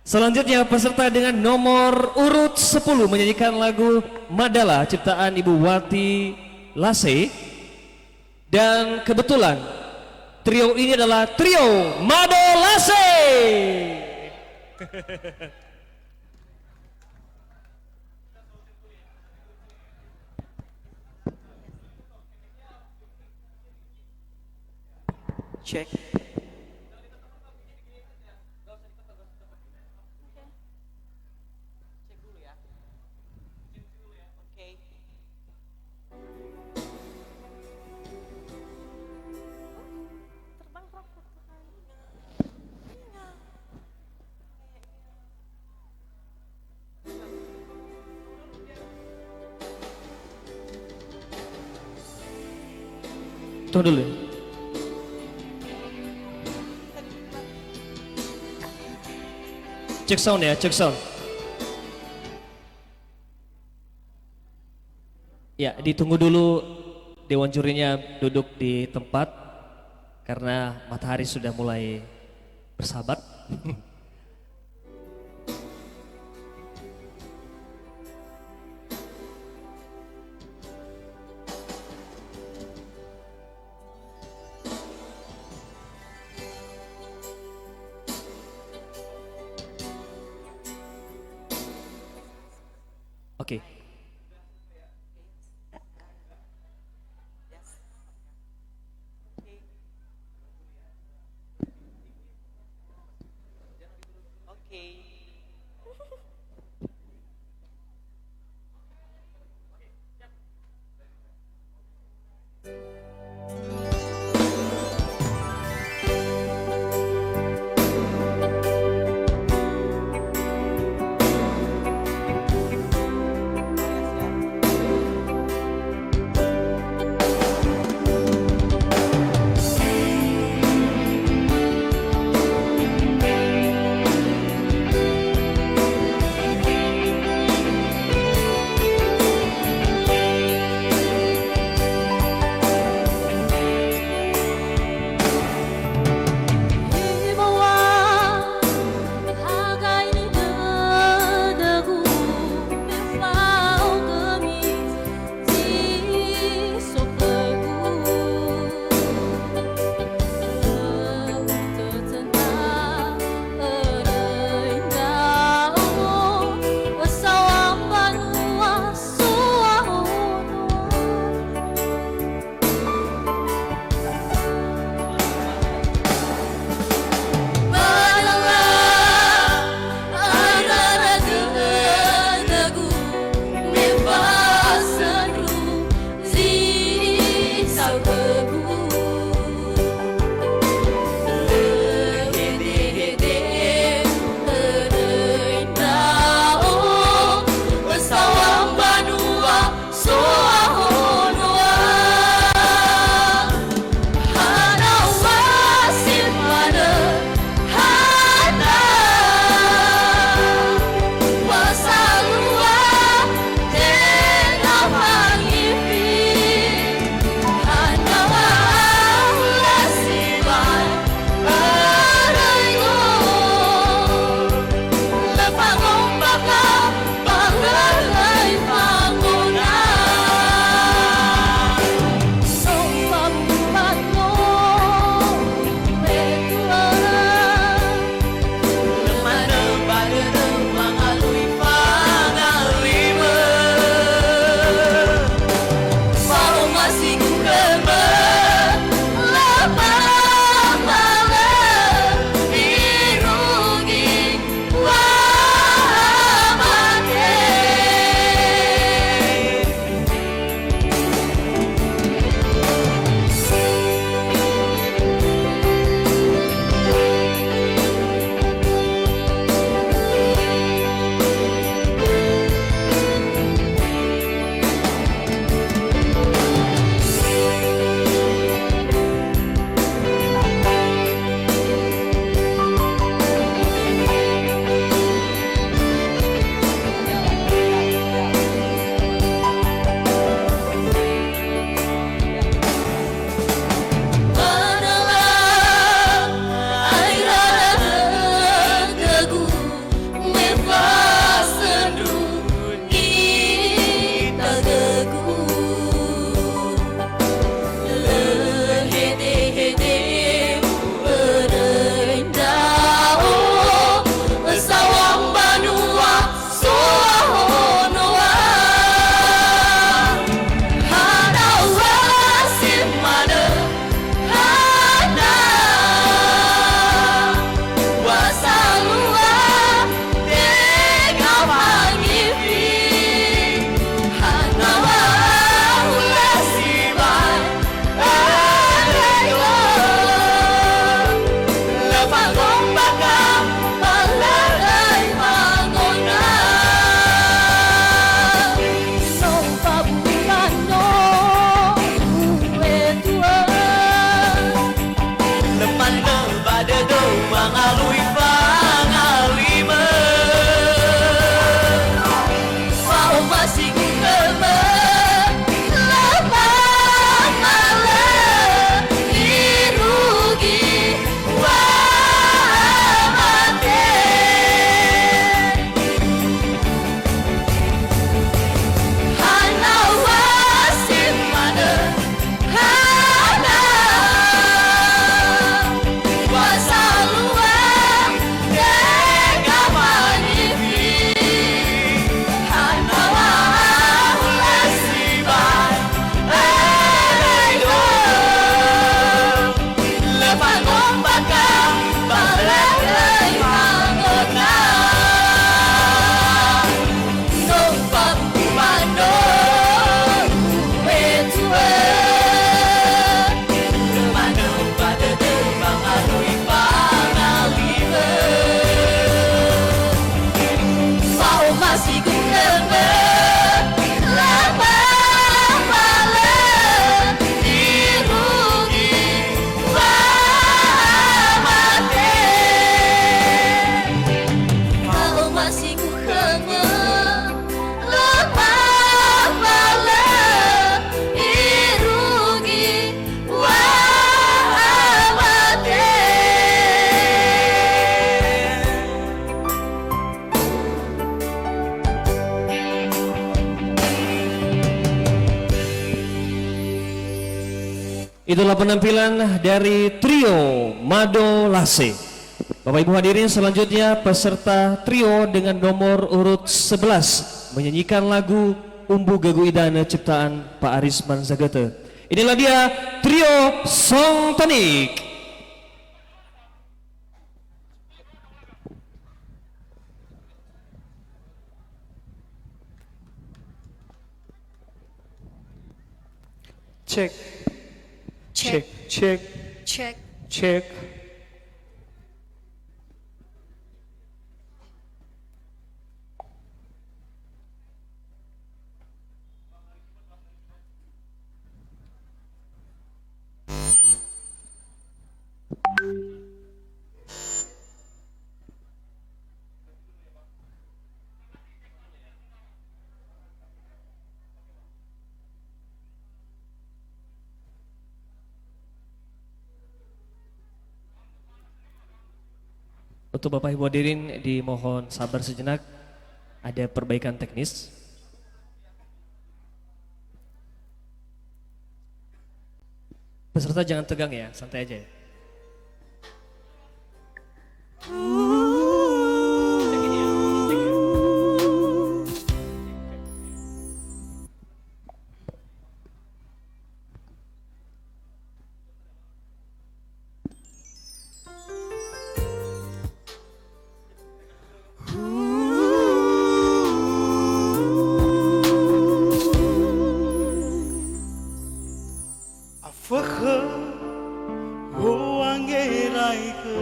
Selanjutnya peserta dengan nomor urut sepuluh menyanyikan lagu Madala ciptaan Ibu Wati Lase. Dan kebetulan trio ini adalah trio Mado Lase. Cek. Cek dulu ya. Oke. Terbang rokok Tuhan. Tunggu dulu. Cek sound ya, cek sound. Ya, ditunggu dulu dewan jurinya duduk di tempat karena matahari sudah mulai bersahabat. Oke. Itulah penampilan dari trio Mado Lase. Bapak Ibu hadirin, selanjutnya peserta trio dengan nomor urut sebelas menyanyikan lagu Umbu Gagu Idane ciptaan Pak Arisman Zagete. Inilah dia trio Songtonic. Cek. Cek. Cek, cek. Cek. Cek. Untuk Bapak Ibu hadirin, dimohon sabar sejenak, ada perbaikan teknis. Peserta jangan tegang ya, santai aja ya. Afökhö wo'angeraigö,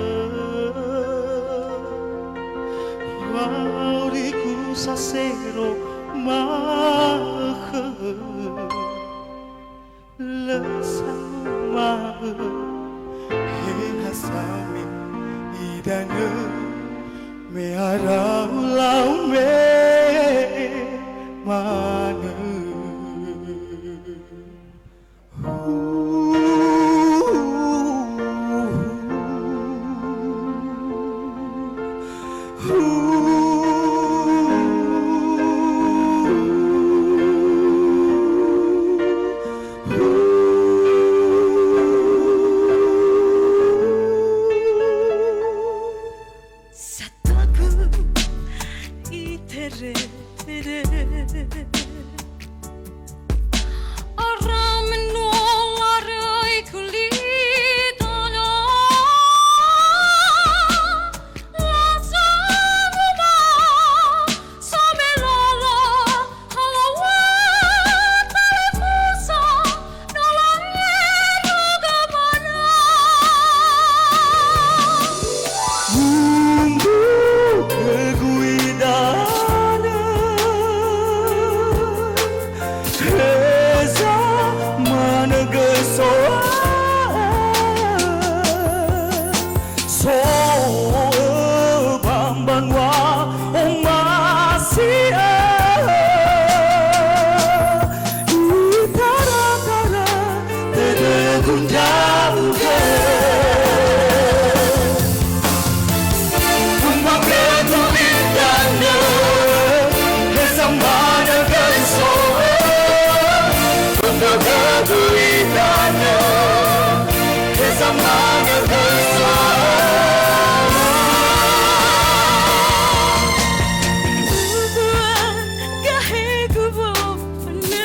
wa'aurigu sasero ma'ökhö. Lö sanguma'ö, he ha sami idanö, me arau lau me manö. Satogu iterere. Ara menua laröi kulitana. Lasa nguma samelala halawa talifusa. Umbu khögu idanö, heza manö göi so'ö. So'ö ba mbanua omasi'ö, itara-tara tödögu ndra'ugö. Umbu khögu idanö, heza manö göi so'ö. Umbu khögu idanö, heza manö göi so'ö. Ubu'a gahegu wofanö.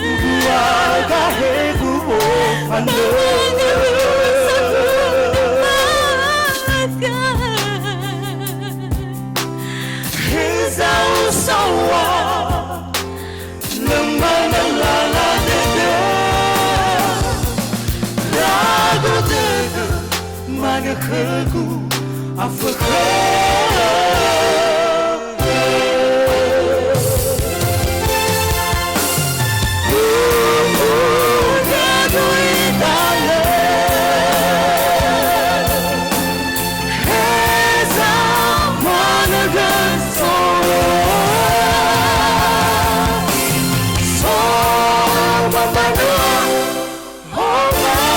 Ubu'a gahegu wofanö. Heza usaŵa. Lö manö lala dödö, ragu dödö manö khögu afökhö. Umbu dödö idanö. Heza manö göi so'ö. So'ö ba mbanua omasi'ö.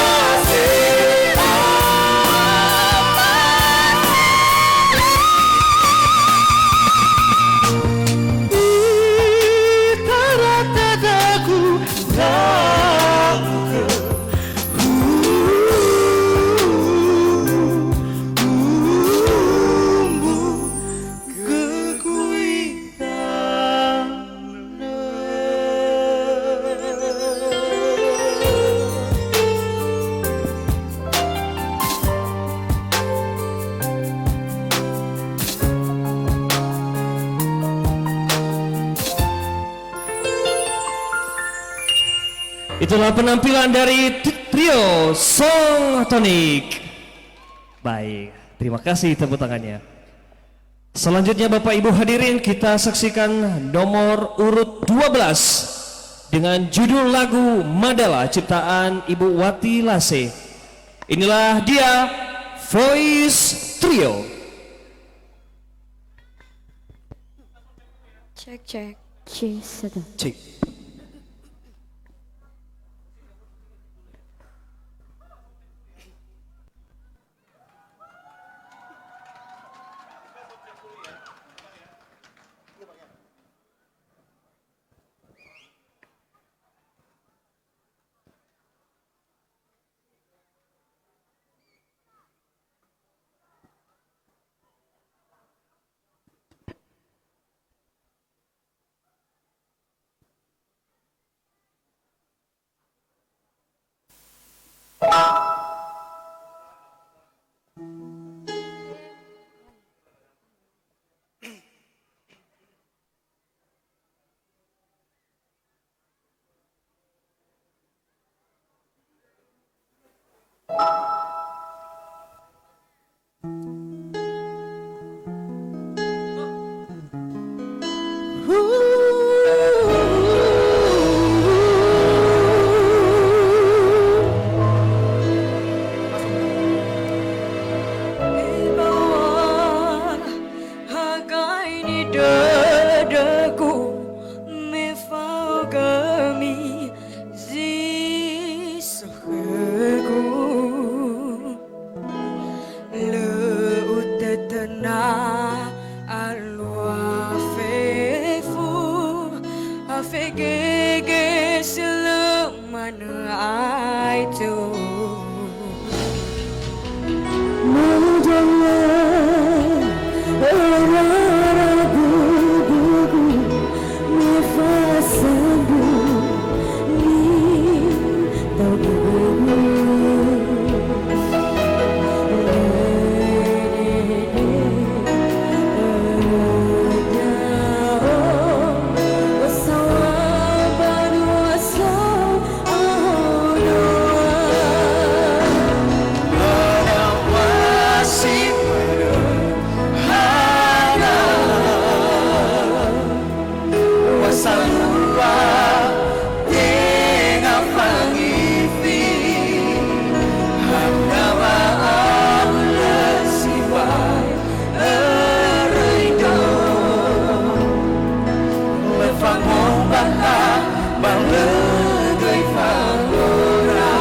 Itulah penampilan dari t-, trio Song Tonic. Baik, terima kasih tepuk tangannya. Selanjutnya, Bapak Ibu hadirin, kita saksikan nomor urut dua belas dengan judul lagu Madala ciptaan Ibu Wati Lase. Inilah dia, Voice Trio. Cek, cek. Cek, satu. Cek. Ebawal, hagai ni dödögu, me fao gömi zi so khögu. Lö utötöna alua fefu, afegege si lö manö aetu. Madala, rara bubugu, me fasambung ni tabugu. Wasalua tenga fangifi, hana wa'aulö sibai öröido. Lö fangombaha ba lö göi fangora.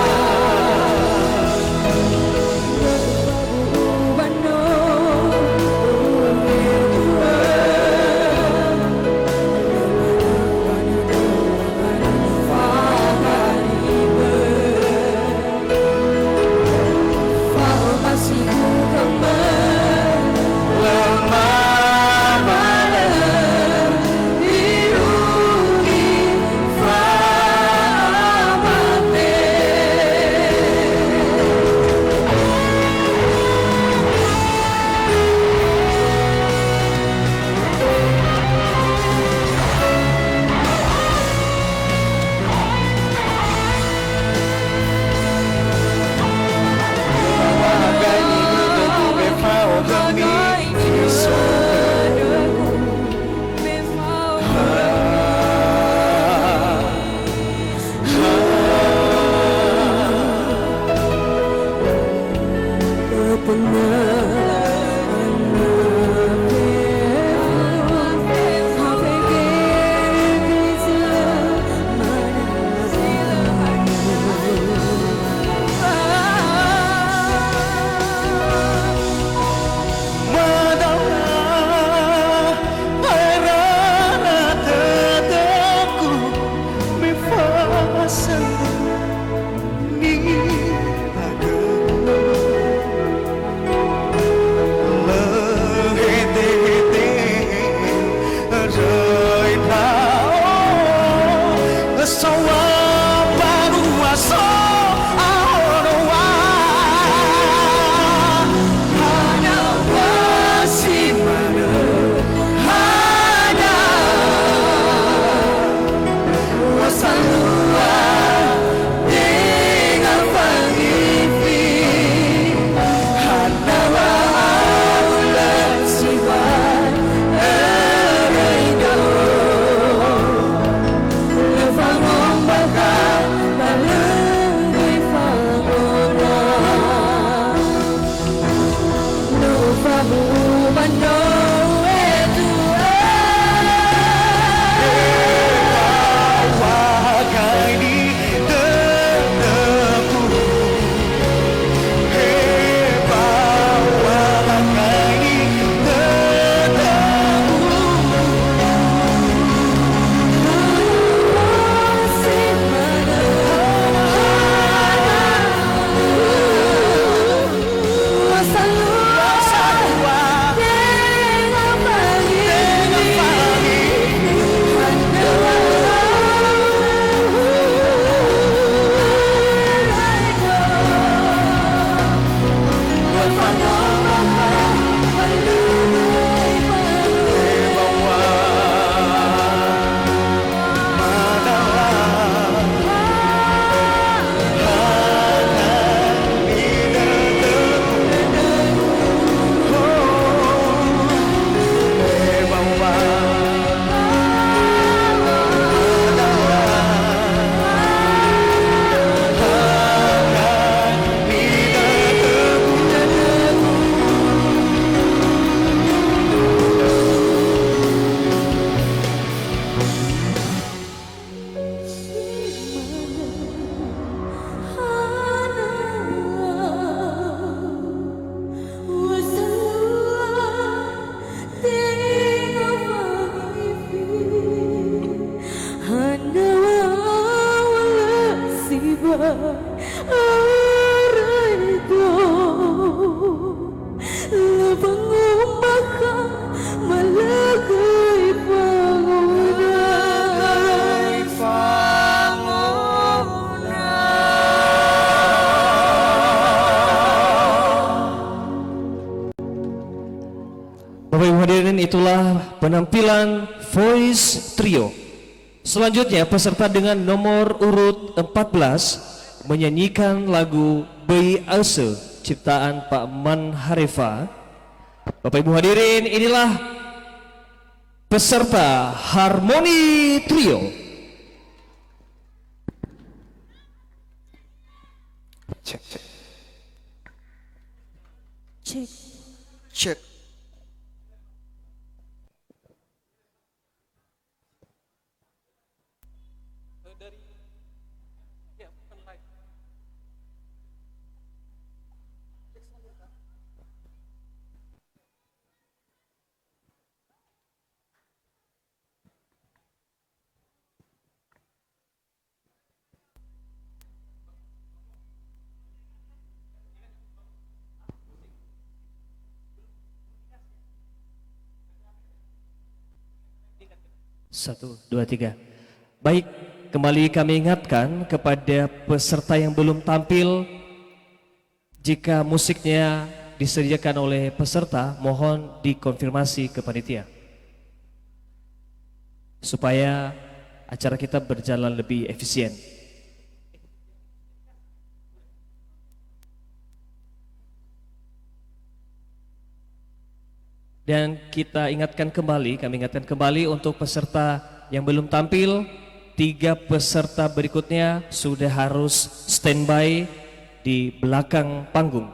Madala, aerana dödögu, me fasambung ni tabugu. Lö hedehede Röi ndra'o, ösoa mbanua so ahonoa. Hana wa si manö, hana wa salua. Itulah penampilan Voice Trio. Selanjutnya, peserta dengan nomor urut empat belas menyanyikan lagu Böi Aösö ciptaan Pak Man Harefa. Bapak Ibu hadirin, inilah peserta Harmoni Trio. Cek, cek. Cek. Cek. Satu, dua, tiga. Baik, kembali kami ingatkan kepada peserta yang belum tampil, jika musiknya disediakan oleh peserta, mohon dikonfirmasi ke panitia supaya acara kita berjalan lebih efisien. Dan kita ingatkan kembali, kami ingatkan kembali untuk peserta yang belum tampil, tiga peserta berikutnya sudah harus standby di belakang panggung.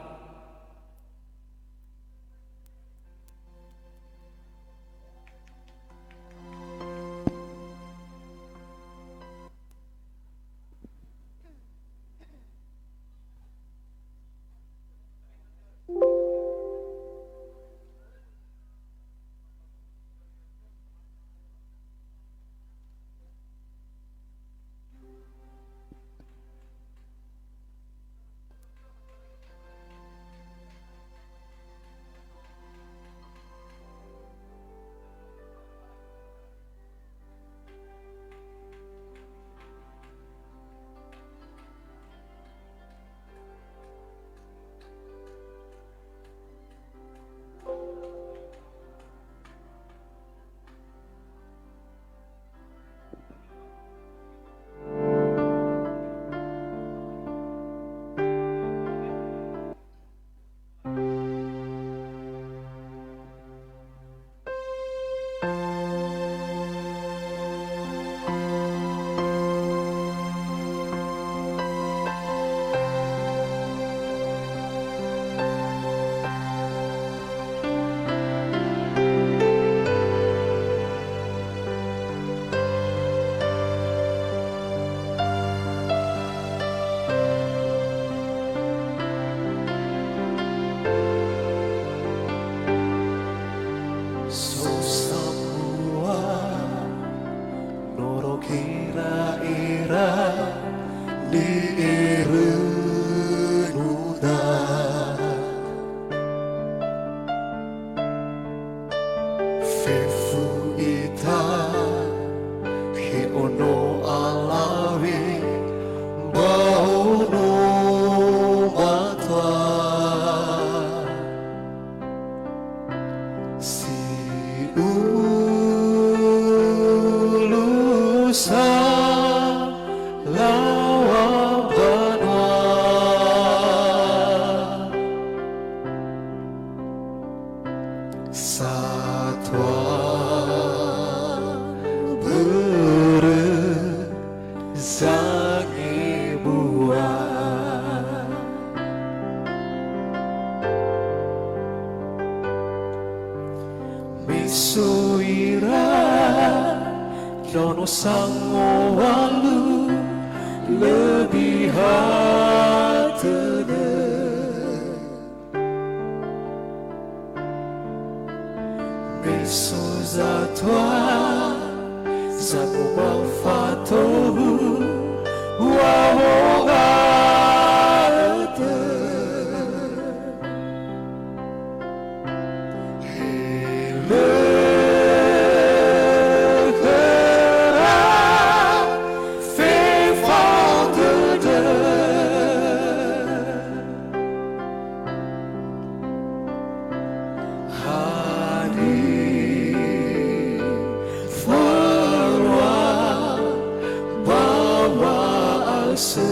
So sambua noro ira-ira ni'erönuda. Fefu ita, he ono alawe, ba ono matua. Si ulu sa lawa banua. Satua börö zangebua. Me so ira nono sangowalu, lö biha tödö. Me so zatua, zamoba fatohu, wawonga ötö. He lö khöra Wa'asö.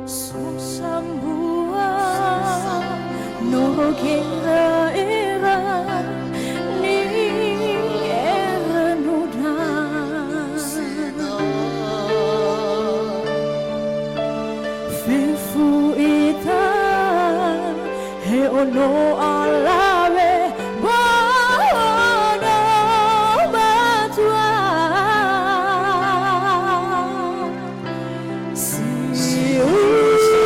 So sambua no gera'era ni'erönuda. Fefu ita, he ono alawe, ba ono matua. Si usa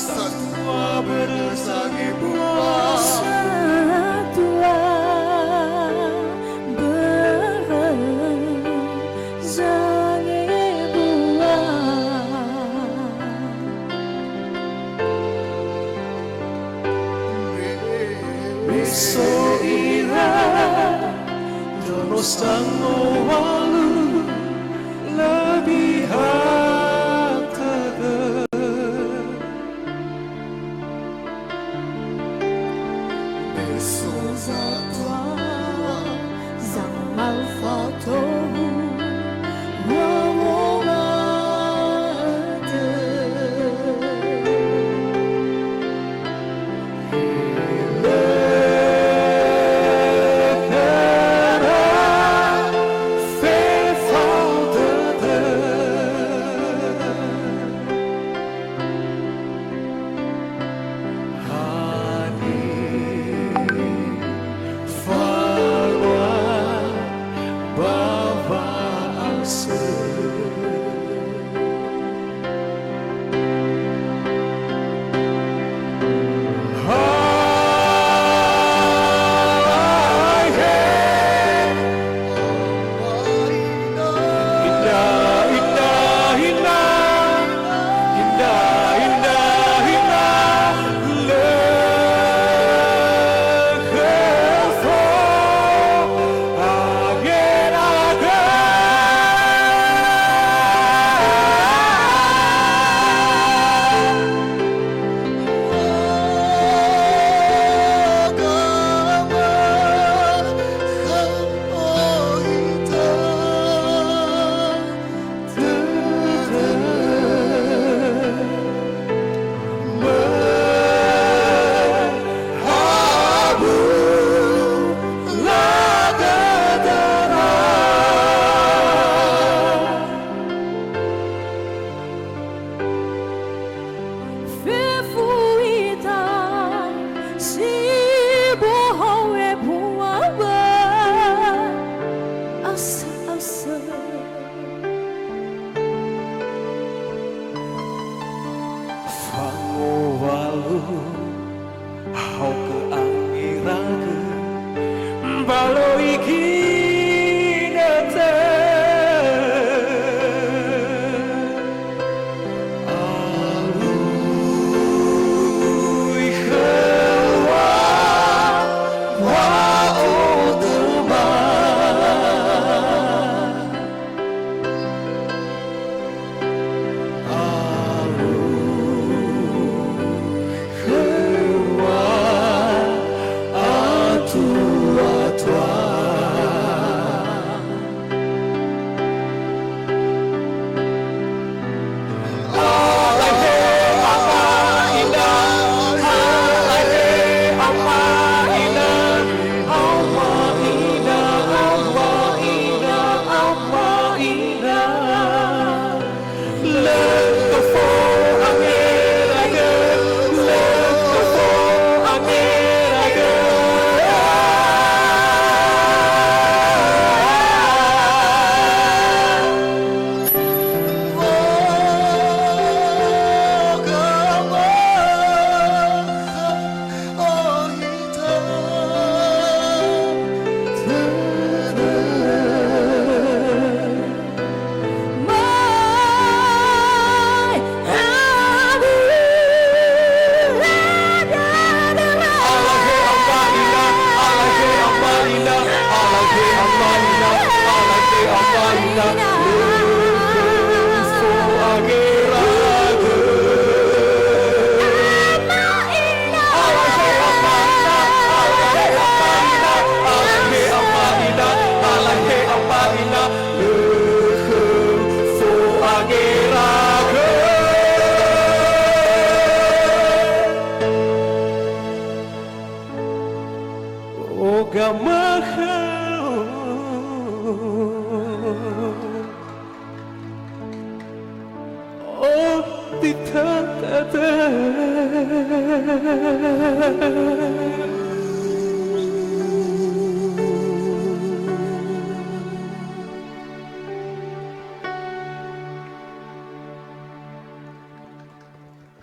satua börö sangebua. Satua börö zangebua. Me so ira, ndraono sangowalu lebih hantaga. Me so zatua, zamal fatohu, wawoma dö. He lö khöra fefao dödö. Hade falua ba wa'asö. Fefu ita si bohou ebua ba asa-asa. Fangowalu haogö angeragö, mbaloi ginötö. Alu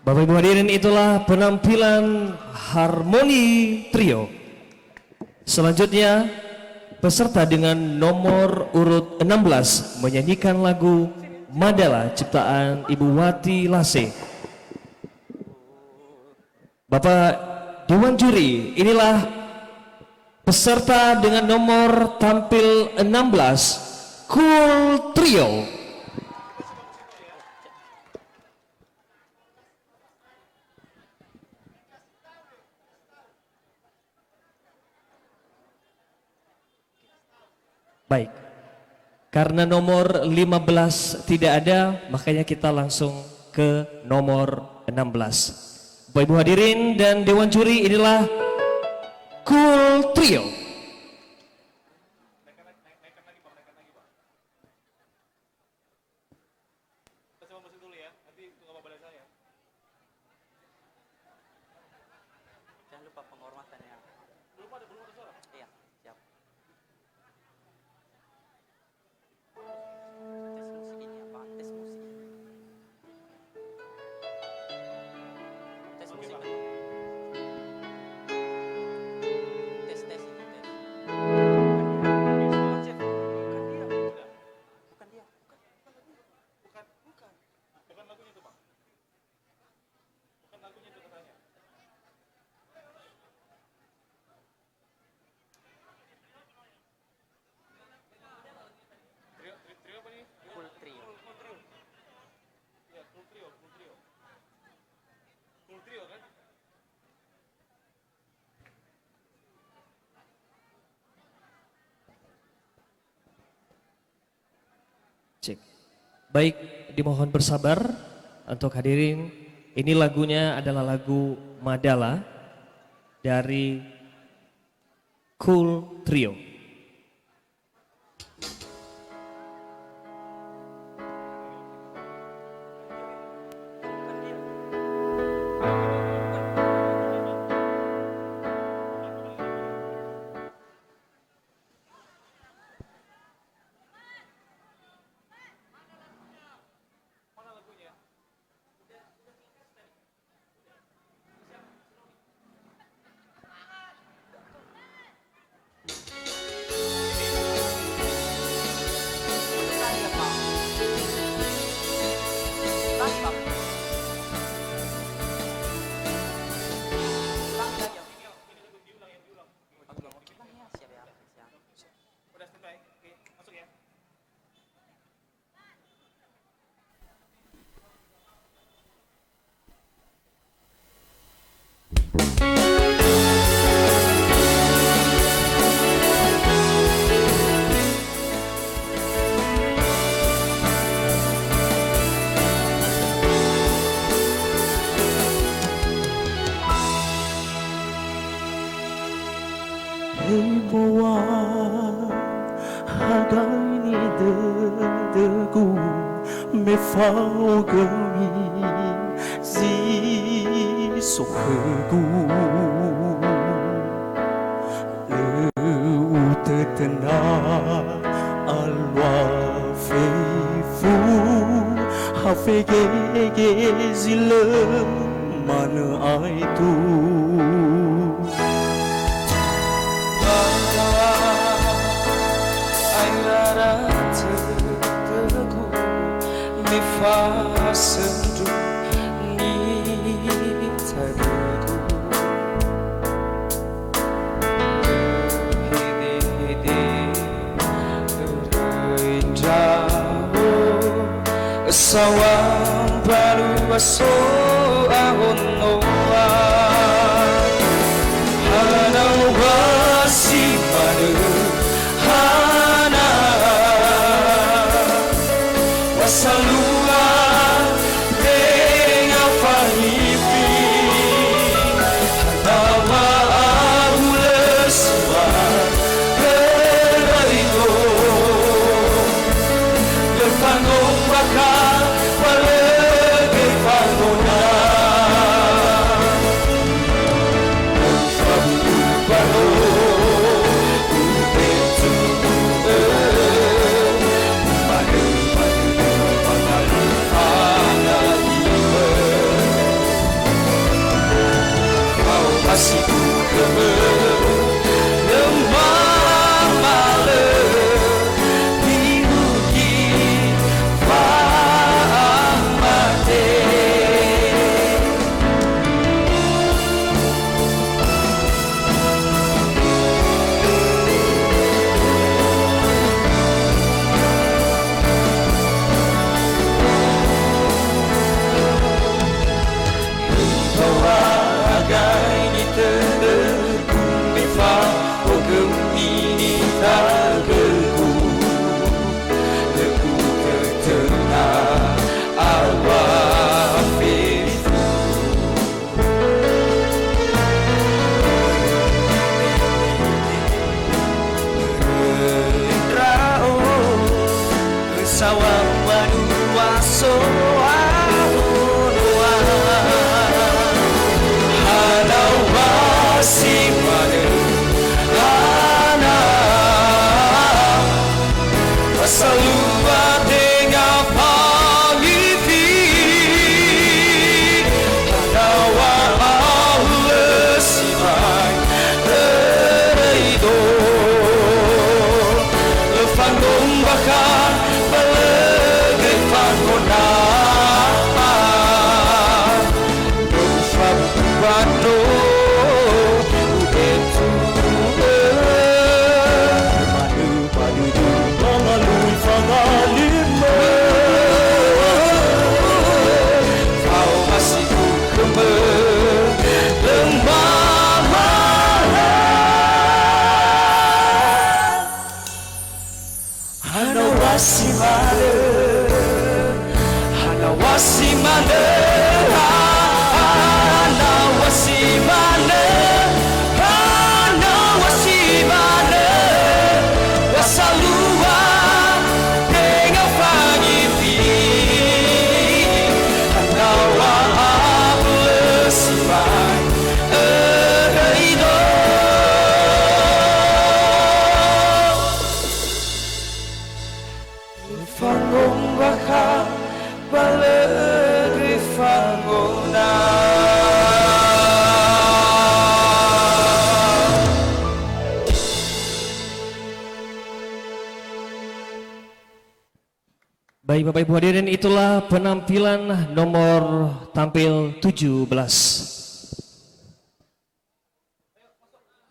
Bapak Ibu hadirin, itulah penampilan Harmoni Trio. Selanjutnya, peserta dengan nomor urut enam belas menyanyikan lagu Madala ciptaan Ibu Wati Lase. Bapak Dewan Juri, inilah peserta dengan nomor tampil enam belas, Cool Trio. Baik. Karena nomor lima belas tidak ada, makanya kita langsung ke nomor enam belas. Bapak Ibu hadirin dan Dewan Juri, inilah Cool Trio. Saya mau masuk dulu ya, nanti tunggu apa balasannya. Jangan lupa penghormatan ya. Belum ada, belum ada suara. Iya, siap. Tes musik ini apa? Tes musik. Tes musik. Tes, tes ini, tes. Bukan dia, bukan dia. Bukan dia, bukan. Bukan, bukan. Bukan lagunya itu, Pak. Bukan lagunya itu katanya. Trio, tri-, trio apa nih? Cool Trio. Cool, Cool Trio. Iya, Cool Trio, Cool Trio. Cool Trio, kan? Cek. Baik, dimohon bersabar untuk hadirin. Ini lagunya adalah lagu Madala dari Cool Trio. Udah standby. Oke, masuk ya. Hei mboa, hadia nidödögu me fao gömi zi so khögu. Lö utötöna alua fefu, ha fegege zi lö manö aetu. Ba aera tödögu me fasöndru nitagögu. Hedehede öröi ndra'o, saŵa mbalua so ahonoa. Hana wa si manö, hana wa salua tenga fahifi. Hana wa ahulö sua lö ido. Lö fangombakha, wa lö göi fangona. Si ukhömö lö mamalö, mirugi wa'amate. Da'ö hagai nitödögu me fa'aogömi nitanögu. Lö utötöna aŵa fefu. Ndra'o, saŵa mbanua so'ahonoa. Hana wa si manö, hana wa salua tenga falifi. Hana wa alö sibai, Töi do, lö fangombakha, ba lö göi fangona. Lö ufabu'u wano, u'etu'ö. Manö ba dödö, mangalui fangalimö. Fao ba si ukhömö, lö mamaha. Hana wa si manö, hana wa si manö, hana wa si manö, hana wa si manö, wa salua tenga falifi. Hana wa alö sibai, Töi do. Fangombakha ba lö göi fangona. Baik, Bapak Ibu hadirin, itulah penampilan nomor tampil tujuh belas.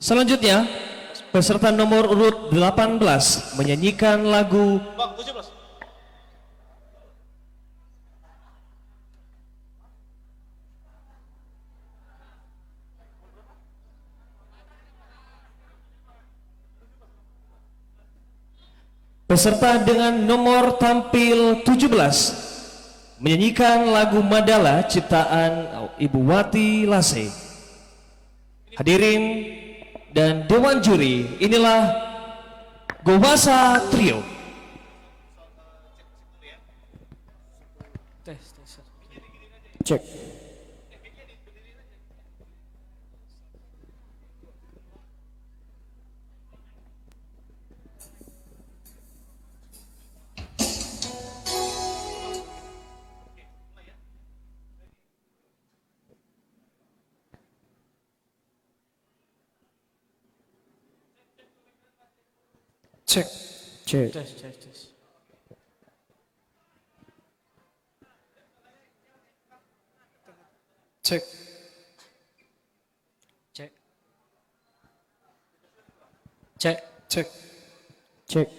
Selanjutnya, peserta nomor urut delapan belas menyanyikan lagu Peserta dengan nomor tampil tujuh belas menyanyikan lagu Madala ciptaan Ibu Wati Lase. Hadirin dan dewan juri, inilah Gowasa Trio. Tes, tes. Cek. Cek. Cek. Tes, tes, tes. Cek. Cek. Cek. Cek. Cek.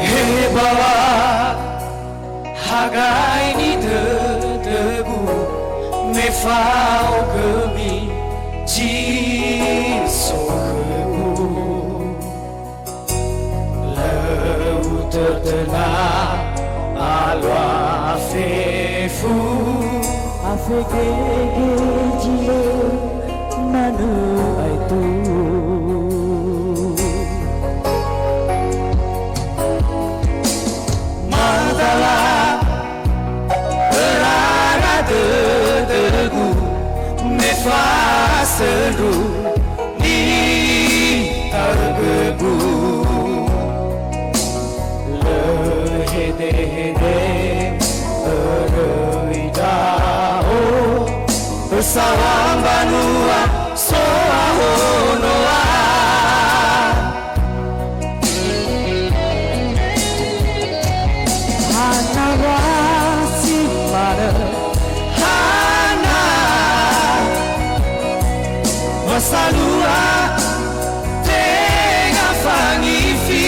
He bawa, hagai nidödögu, me fa'aogömi zi so khögu. Lö Na alua fefu. Afegege zi lö manö aetu. Madala örara dödögu me fasöndru ni'aögögu. Lö hedehede öröi ndra'o, ösaw̃a mbanua so'ahonoa. Hana wa si manö, hana wa salua tenga fangifi.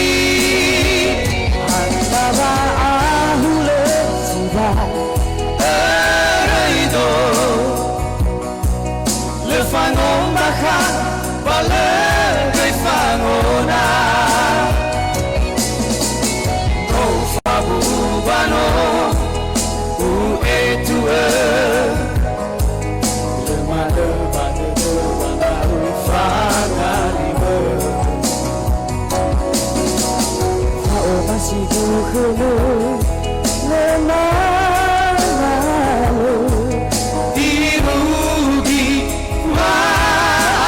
Hana wa ahulö sibai öröido. Lö fangombakha, ba lö göi fangona. No ufabu'u ba no u'etu'ö. Lö manö ba dödö ba nga'u fangalimö. Fa'omasigu khömö, lö mangalö. Irugi wa'amate.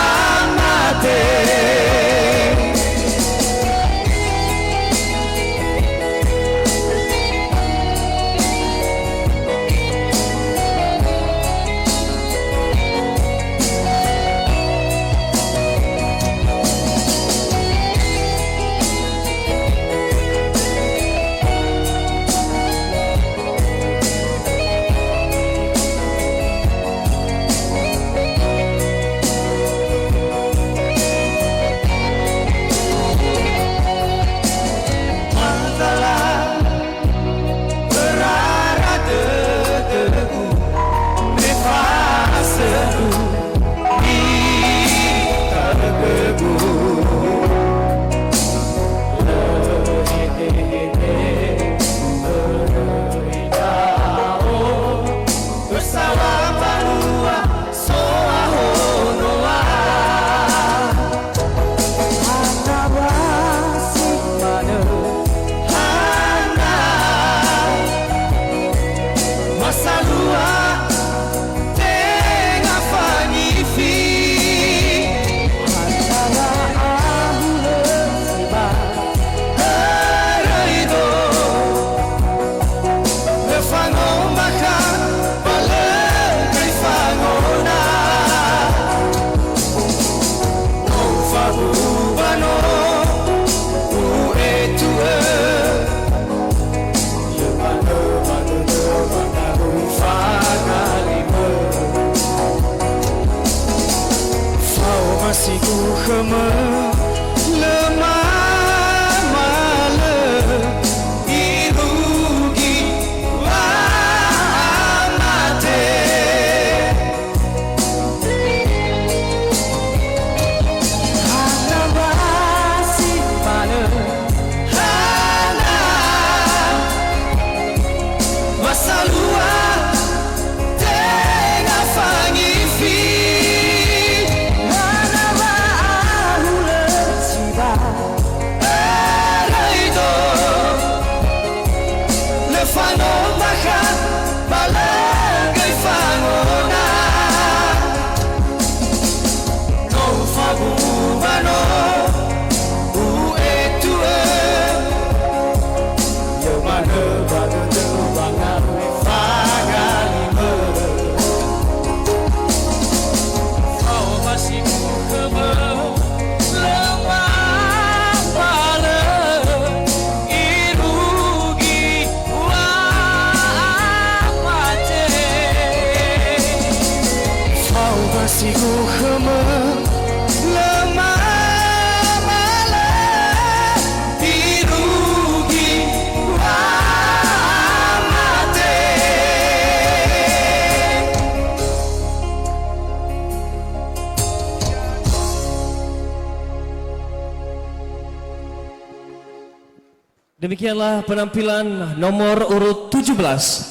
Demikianlah penampilan nomor urut tujuh belas.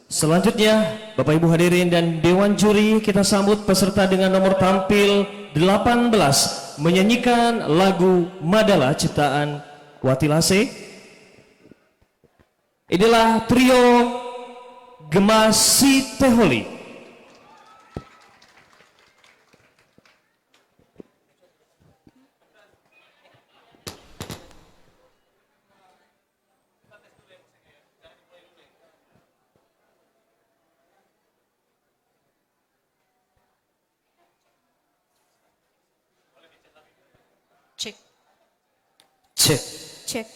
Selanjutnya, Bapak Ibu hadirin dan Dewan Juri, kita sambut peserta dengan nomor tampil delapan belas, menyanyikan lagu Madala ciptaan Wati Lase. Inilah trio Gemasi Teholi. Cek. Cek. Cek.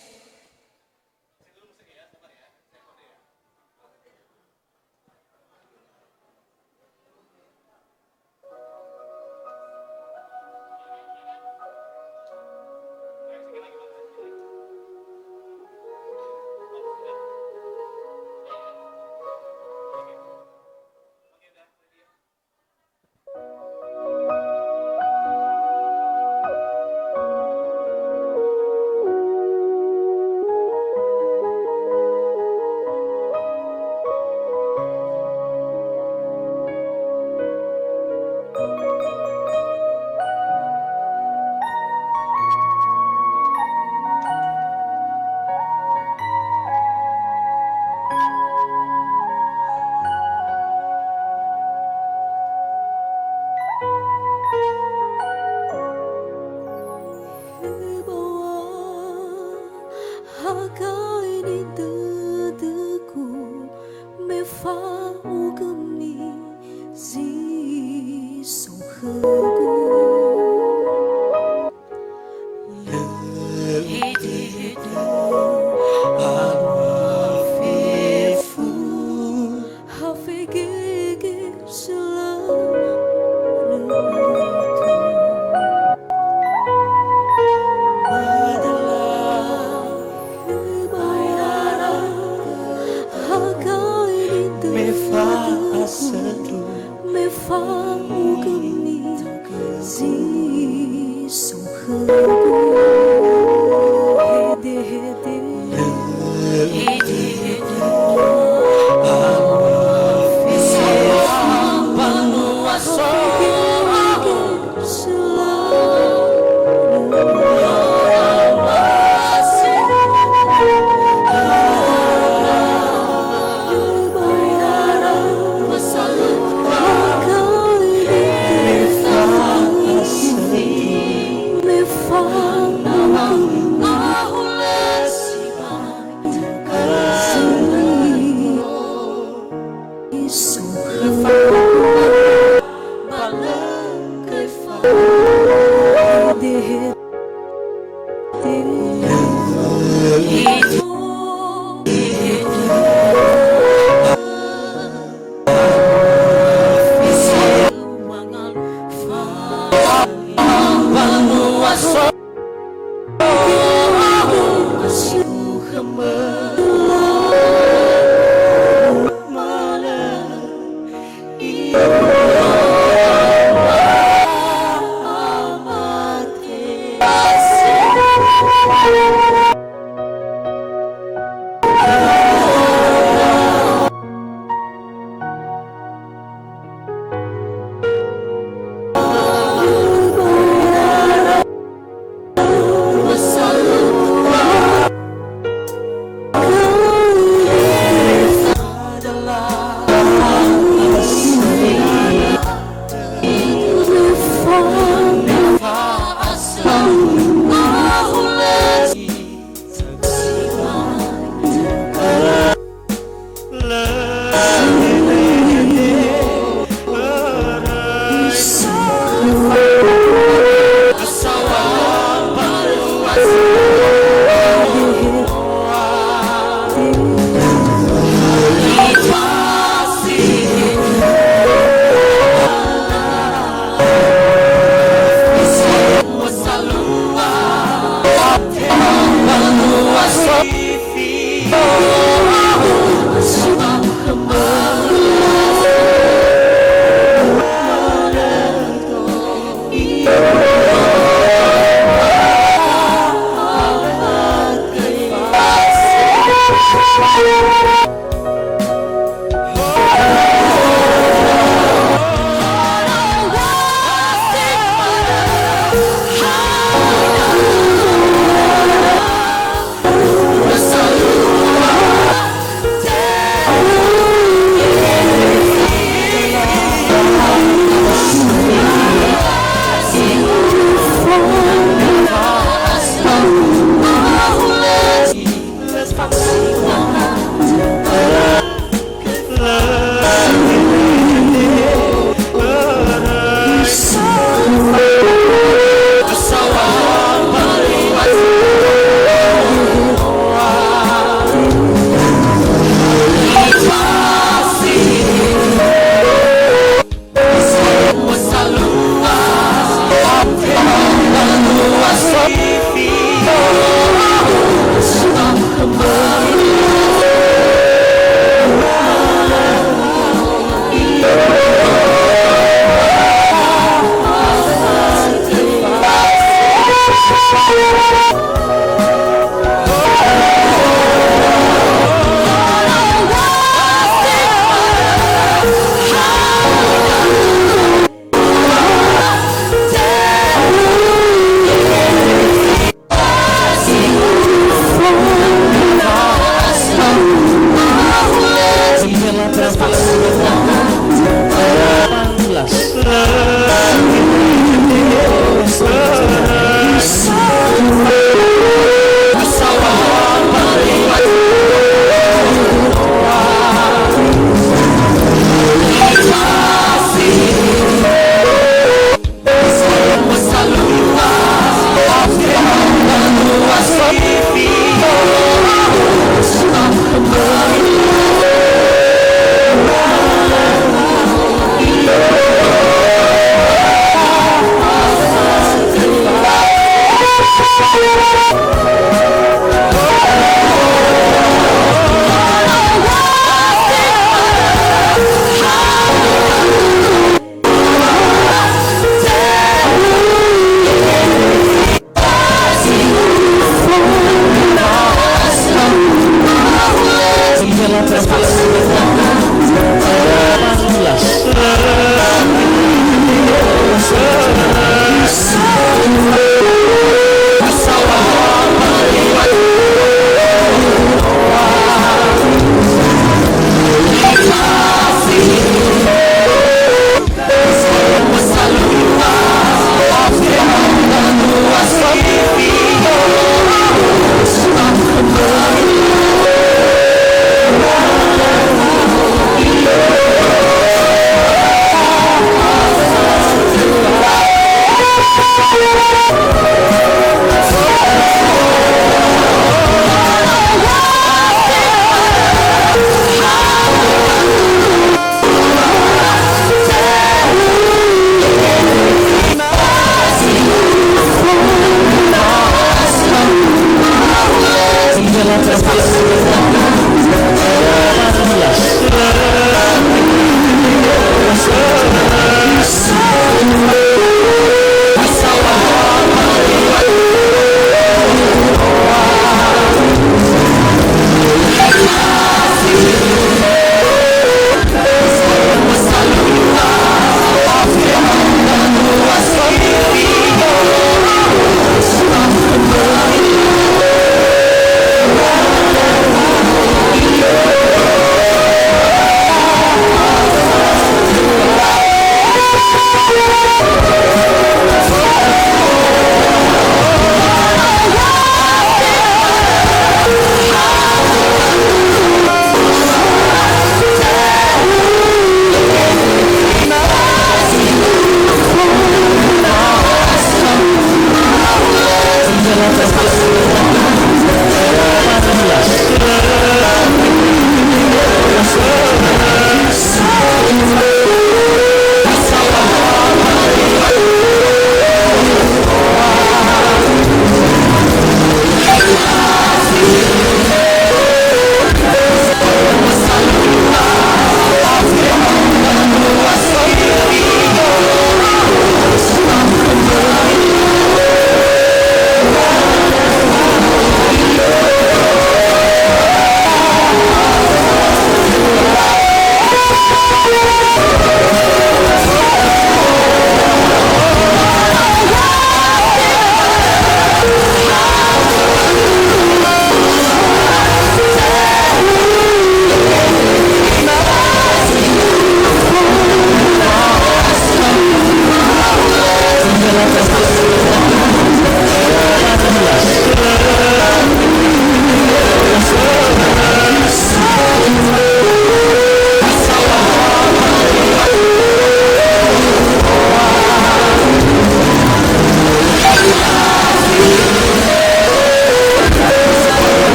Hagai ni dödögu me fa'ugömi zi so khögu. Lö alua fefu. Hafegege selalu. Adalah bayara hagai di me fa'asödu. Me fa'ugömi zi so khögu. Hede, hede.